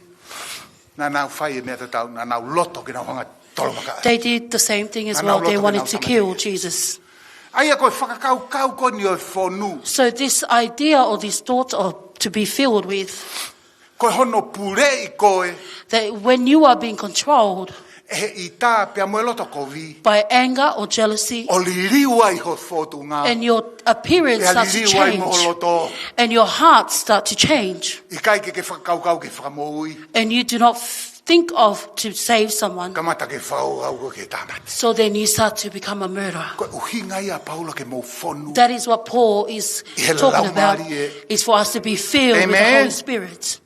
Naʻa nau fai e meʻa tatau, naʻa nau loto ke nau hanga ʻo tolomakaʻi. They did the same thing as well. Naʻa nau loto ke nau tāmateʻi. They wanted to kill Jesus. ʻA ia ko e fakakaukau ko eni ʻo e fonu. So this idea or this thought of to be filled with, Ko hono puleʻi koe. That when you are being controlled, ʻe he ʻita pea mo e loto kovi, by anger or jealousy, ʻo liliu ai ho fōtunga, and your appearance pea starts to liliu ai mo ho change, loto. And your heart start to change, ʻIkai ke ke fakakaukau ke fakamoʻui. And you do not f- think of to save someone. Kamata ke fakaʻauʻau koe ke tānaki. So then you start to become a murderer. Ko e ʻuhinga ia ʻa Paula ke mou fonu. That is what Paul is ʻI he talking about, Laumālie. Is for us to be filled with the Amen. Holy Spirit.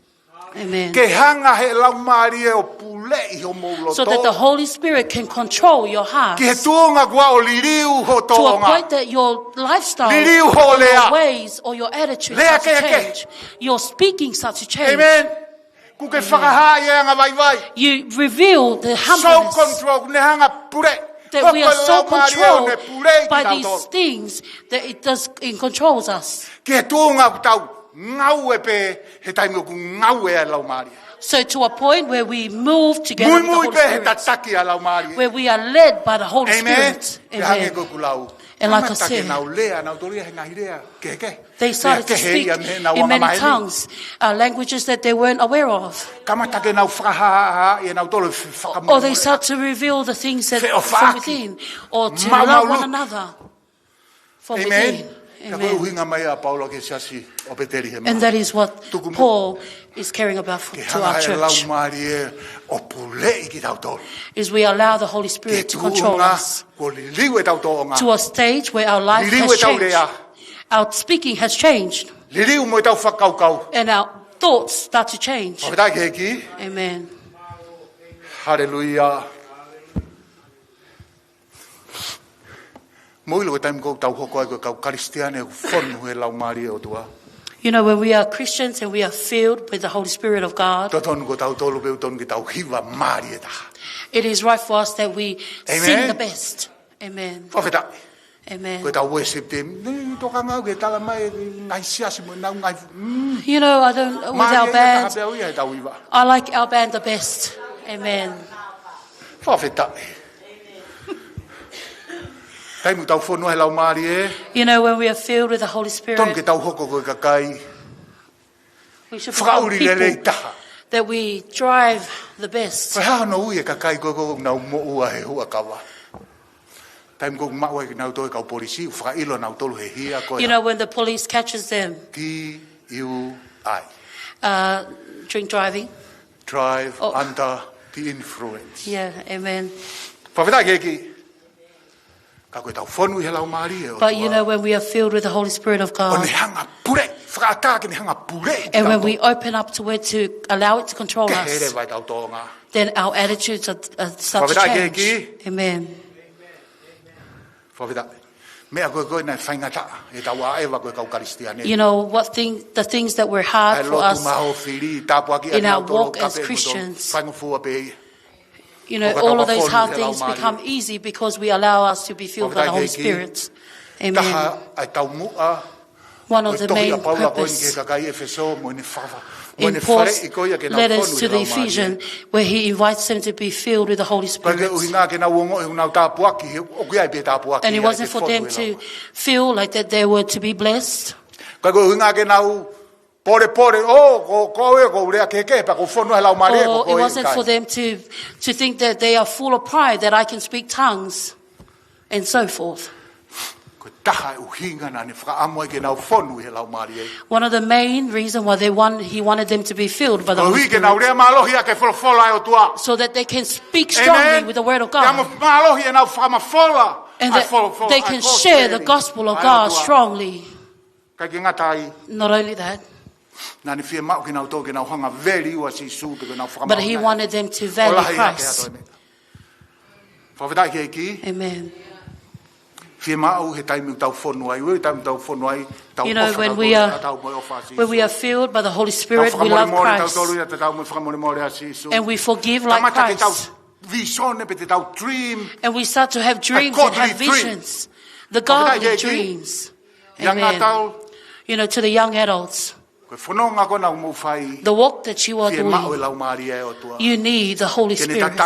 Amen. Ke hanga he Laumālie ʻo puleʻi homou loto. So that the Holy Spirit can control your heart Ki he tuʻunga kuo liliu ho to a tōʻonga. Point that your lifestyle Liliu ho or lea. Your ways or your attitude Lea start to kehekehe. Change. Your speaking starts to change. Amen. Kuo ke fakahā ʻa e anga vaivai. You reveal the So humbleness control, ne hanga pule. That we are so Ko e Laumālie ʻo ne controlled puleʻi by kitautolu. These things that it does, it controls us. Ki he tuʻunga ʻoku tau ngāue pē he taimi ʻoku ngāue ai e Laumālie. So to a point where we move together with the Muimui Holy pē he Spirit, tataki ʻa e Laumālie. Where we are led by the Holy Amen. Spirit. Pea hangē Amen. Ko ʻeku lau. And like I Kamata ke said, nau lea nautolu ia he ngaahi lea kehekehe. They started to Lea kehe speak ia mei heʻenau in many angamaheni. Tongues, uh, languages that they weren't aware of. Kamata ke nau fakahāhā ʻia nautolu e fe- fakamolemole. Or they start to reveal the things that from Feʻofaʻaki. Within, or to Maumau love one lu. Another from Amen. Within. Ka ko e Amen. ʻuhinga mai ʻa Paula ki he siasi ʻo Pētelihema. And that is what Tuku mo- Paul is caring about for, Ke to hanga our he church. Laumālie ʻo puleʻi kitautolu. Is we allow the Holy Ki he Spirit to control tuʻunga us kuo liliu ʻetau tōʻonga. To a stage where our life Liliu has ʻetau changed. Lea. Our speaking has changed. Liliu mo ʻetau fakakaukau. And our thoughts start to change. Fakafetaʻi ki he ʻEiki. Amen. Haleluia. Mou ʻilo ko e taimi ʻoku tau hoko ai ko e kau Kalisitiane ʻoku fonu he Laumālie ʻo e ʻOtua. You know, when we are Christians and we are filled with the Holy Spirit of God, Totonu ko tautolu pē ʻoku totonu ke tau hiva mālie taha. It is right for us that we Amen. Sing the best. Amen. Fakafetaʻi. Amen. Ko ʻetau worship team. Ne tokanga au ke tala mai e ngaahi siasi mo ʻenau ngaahi. Mm. You know, I don't, with our Mālie ia band, taha pē au ia he tau hiva. I like our band the best. Amen. Fakafetaʻi. Taimi ʻoku tau fonu ai he Laumālie. You know, when we are filled with the Holy Totonu ke Spirit, tau hoko ko e kakai. We should become Fakaʻuli lelei people taha. That we drive the best. Ko e hā hono ui e kakai ko ē ʻoku nau moʻua he huʻakava. Taimi ʻoku maʻu ai kinautolu e kau polisi, ʻoku fakaʻilo nautolu he hia ko e You know, when the police catches them, D U I. uh, drink driving. Drive Oh. under the influence. Yeah, amen. Fakafetaʻi ki he ʻEiki. Ka ko ʻetau fonu ʻi he Laumālie ʻo e ʻOtua. But you know, when we are filled with the Holy Spirit of ʻO ne God, hanga pule, fakaʻatā ke ne hanga pule. And when we open up to it to allow it to control Ke hele us, vai ʻetau tōʻonga. Then our attitudes are, are start to Fakafetaʻi ki he change. ʻEiki. Amen. Fakafetaʻi. Meʻa ko ē ko ē naʻe faingataʻa ʻetau ʻaʻeva ko e kau Kalisitiane. You know, what thing, the things that were hard ʻA e for lotu us maʻu fili, tāpuakiʻi in our nautolu walk ka as pe mo tō Christians. Faingofua pē ia. You know, ʻO ka all tau of those fonu hard he things Laumālie. Become easy because we allow us to be filled by the Fakafetaʻi Holy ki he ʻEiki. Spirit. Taha Amen. ʻa e taumuʻa One ʻo of e the tohi main ʻa Paula ko eni ki he purpose kakai ʻEfesō mo ʻene fa- mo in ʻene Paul's faleʻi ko ia ke nau letters fonu to he the Laumālie. Ephesians, where he invites them to be filled with the Holy Ka ke Spirit. ʻuhinga ke nau ongoʻi ʻoku nau tāpuaki, he ʻoku ʻi ai pē tāpuaki And it ia wasn't ke for fonu them he to Laumālie. Feel like that they were to be blessed. Ka ke ʻuhinga ke nau polepole, ʻo, ko, ko e, ko e lea kehekehe, pea ʻoku ou fonu he Laumālie, ko, Or ko it e wasn't ʻikai. For them to, to think that they are full of pride, that I can speak tongues, and so forth. Ko e taha e ʻuhinga naʻa ne fakaʻamu ai ke nau fonu he Laumālie. One of the main reasons why they want, he wanted them to be filled by the Ko Holy e ʻuhi ke nau Spirit, lea mālohi ʻa e folofola ʻa e ʻOtua. So that they can speak strongly Amen. With the word of Pea mo God, mālohi ʻenau fakamafola. And ʻA e that folofola, they ʻa e can share the kosipeli gospel of ʻa e God ʻOtua. Strongly. Ka ke ngata ai, Not only that, naʻa ne fiemaʻu ke nau tō, ke nau hanga veli ua Sīsū, ke nau fakamaʻu. But he wanted them to value Christ. Fakafetaʻi ki he ʻEiki. Amen. Fiemaʻu he taimi ʻoku tau fonu ai, he taimi ʻoku tau fonu ai, tau You know, ʻofa when tautolu, we are, tatau mo e ʻofa ʻa Sīsū. When we are filled by the Holy Spirit, we love Christ. Tautolu ia tatau mo e fakamolemole ʻa Sīsū. And we forgive like Christ. Kamata ke tau visone pe te tau dream. And we start to have dreams and have visions. The godly dreams. Amen. You know, to the young adults. Ko e fononga ko ena ʻoku mou fai. The work that you are doing, you need the Holy Spirit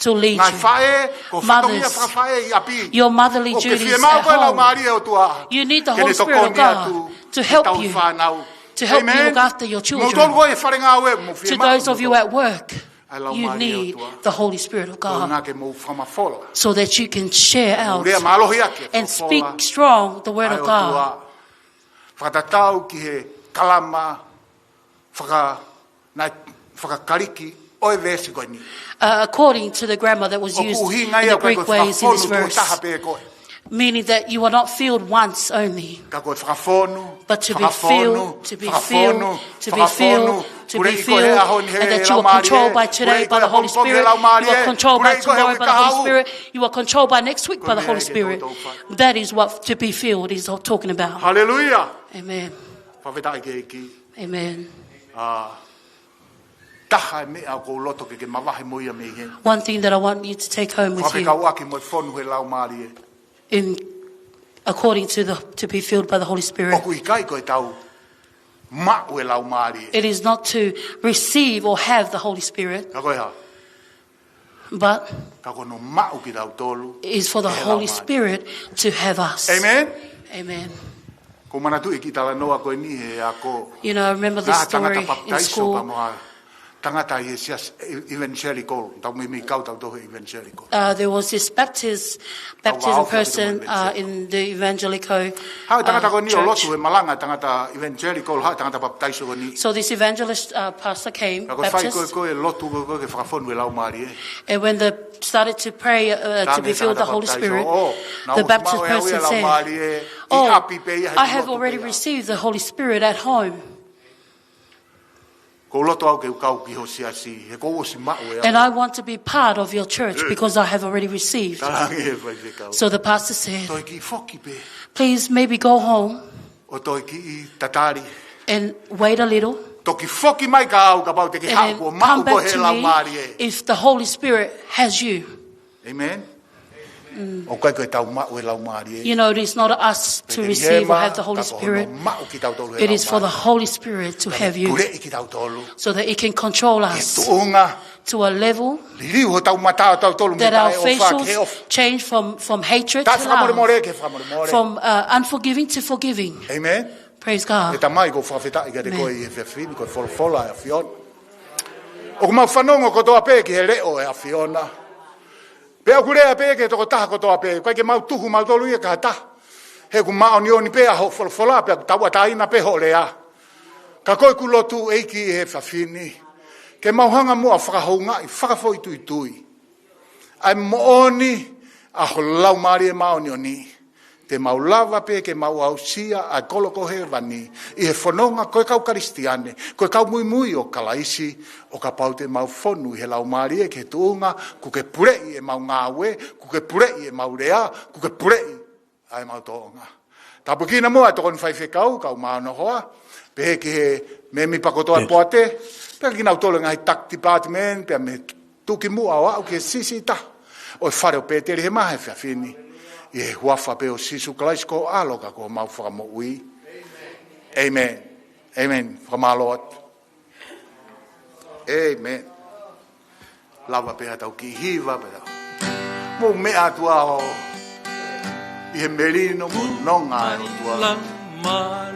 to lead you. Ngaahi faʻē, ko e fatongia fakafaʻē ʻi ʻapi. Mothers, your motherly duties at home. ʻOku ke fiemaʻu ko e Laumālie ʻo e ʻOtua. You need the Holy Spirit of God to help you, to help you look after your children. Ke ne tokoni atu ki hotau fānau. Amen. Moutolu ko ē ʻi he fale ngāue, mou fiemaʻu. To those of you at work. ʻa e Laumālie ʻo e ʻOtua. You need the Holy Spirit of God. Koeʻuhi ke mou fakamafola. So that you can share out Lea mālohi ake, and folofola speak strong the word of God. ʻA e ʻOtua. Fakatatau ki he kalama faka-, naʻe fakaKalisi ʻo e veesi ko eni. Uh, according to the grammar that was used in the Greek ways in this verse, ʻoku ʻuhinga ia ko e fonu tuʻo taha pē koe. Meaning that you are not filled once only, Ka ko e fakafonu, but to be filled, to be filled, to be filled, to be filled, and that you are controlled by today by the Holy Spirit, you are controlled by tomorrow by the Holy Spirit, you are controlled by next week by the Holy Spirit. That is what to be filled is talking about. Hallelujah. Amen. Fakafetaʻi ki he ʻEiki. Amen. Taha e meʻa ʻoku ou loto ke ke mavahe mo ia mei heni. One thing that I want you to take home with you, Fakafekauʻaki mo e fonu he Laumālie. In according to the, to be filled by the Holy Spirit. ʻOku ʻikai ko e tau maʻu e Laumālie. It is not to receive or have the Holy Spirit, Ka ko e hā? But Ka ko hono maʻu kitautolu is for the Holy Spirit to have us. Amen? Amen. ʻOku ou manatuʻi e kiʻi talanoa ko eni he ako. You know, I remember this story in school. Ngaahi tangata papitaiso pea mo ha tangata ʻi he siasi e-, evangelical. Tau meimei kau tautolu he evangelical. Uh, there was this Baptist, baptism person, uh, in the evangelical, uh, church. Haʻu e tangata ko eni ʻo lotu he malanga, tangata evangelical, haʻu e tangata papitaiso ko eni. So this evangelist, uh, pastor came, Baptist. Ka ko e fai ko ē ko e lotu ko ē ke fakafonu e Laumālie. And when they started to pray, uh, to be filled with the Holy Spirit, the Baptist person said, "Oh, I have already received the Holy Spirit at home." ʻOku ou loto au ke u kau ki ho siasi, he kuo u ʻosi maʻu ʻe au. And I want to be part of your church because I have already received. Talaange he faifekau. So the pastor said, Toe kiʻi foki pē. "Please maybe go home ʻo toe kiʻi tatali. And wait a little. Toki foki mai kia au kapau te ke haʻu kuo maʻu koe he Laumālie." And then come back to me if the Holy Spirit has you. Amen. ʻOku ʻikai ko e tau maʻu e Laumālie. You know, it is not us to receive or have the Holy Spirit. Ka ko hono maʻu kitautolu he Laumālie. It is for the Holy Spirit to have you. Puleʻi kitautolu. So that it can control us. Ke tuʻunga. To a level Liliu hotau mata ʻo tautolu mei he ʻofa ki he ʻofa. That our facials change from, from hatred to love. Taʻefakamolemole ki he fakamolemole. From, uh, unforgiving to forgiving. Amen. Praise God. ʻE Tamai, ʻoku ou fakafetaʻi kiate koe ʻi he efiafi ni, ko e folofola ʻa e ʻAfiona. ʻOku mau fanongo kotoa pē ki he leʻo ʻo e ʻAfiona. Pea ʻoku lea pē ki he tokotaha kotoa pē, ʻikai ke mau tuhu mautolu ia ki ha taha. He ʻoku māʻoniʻoni pē ʻa hoʻo folofola, pea ʻoku tauʻatāina pē hoʻo lea. Ka ko ʻeku lotu ʻEiki ʻi he efiafi ni, ke mau hanga muʻa ʻo fakahoungaʻi, fakafoʻituitui ʻa e moʻoni ʻa ho Laumālie Māʻoniʻoni. Te mau lava pē ke mau aʻusia ʻa e kolo ko hēvani ʻi he fononga ko e kau Kalisitiane, ko e kau muimui ʻo Kalaisi, ʻo kapau te mau fonu ʻi he Laumālie ki he tuʻunga, ʻoku ke puleʻi ʻemau ngāue, ʻoku ke puleʻi ʻemau lea, ʻoku ke puleʻi ʻa ʻemau tōʻonga. Tāpuekina muʻa e tokoni faifekau, kau māʻona hoa, pehē ki he mēmipa kotoa e poate, pea kinautolu e ngaahi tax department, pea mei tuki muʻa ʻo aʻu ki he siʻisiʻi taha ʻo e fale ʻo Pētelihema he efiafi ni. ʻI he huafa pē ʻo Sīsū Kalaisi ko ho ʻAlo ka ko homau Fakamoʻui. Amen. Amen. Fakamālō atu. Amen. Lava pē ha tau kiʻi hiva pē tau. Mou meʻa atu ā ʻi he melino mo e nonga ʻa e ʻOtua.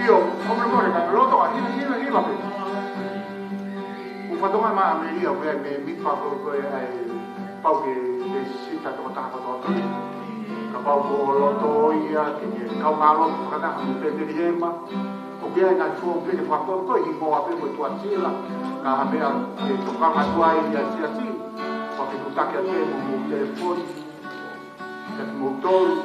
ʻIo, ʻoku mole mole ka loto a hiva, hiva, hiva pē. ʻOku fatongia mai ʻa Melia, ko e mēmipa ko ē ʻa e pau ke, ke sita tokotaha kotoa pē. Kapau ko ho loto ia ke, ke kaungā lotu fakataha mo Pētelihema. ʻOku ʻi ai e ngaahi fomu pē ke fakakotoa ʻi he hingoa pē mo e tuʻasila. Ka ha meʻa ke tokanga atu ai ʻa e siasi, pea ke kutaki atu pē mo hoʻomou telefoni. Kiate kimoutolu.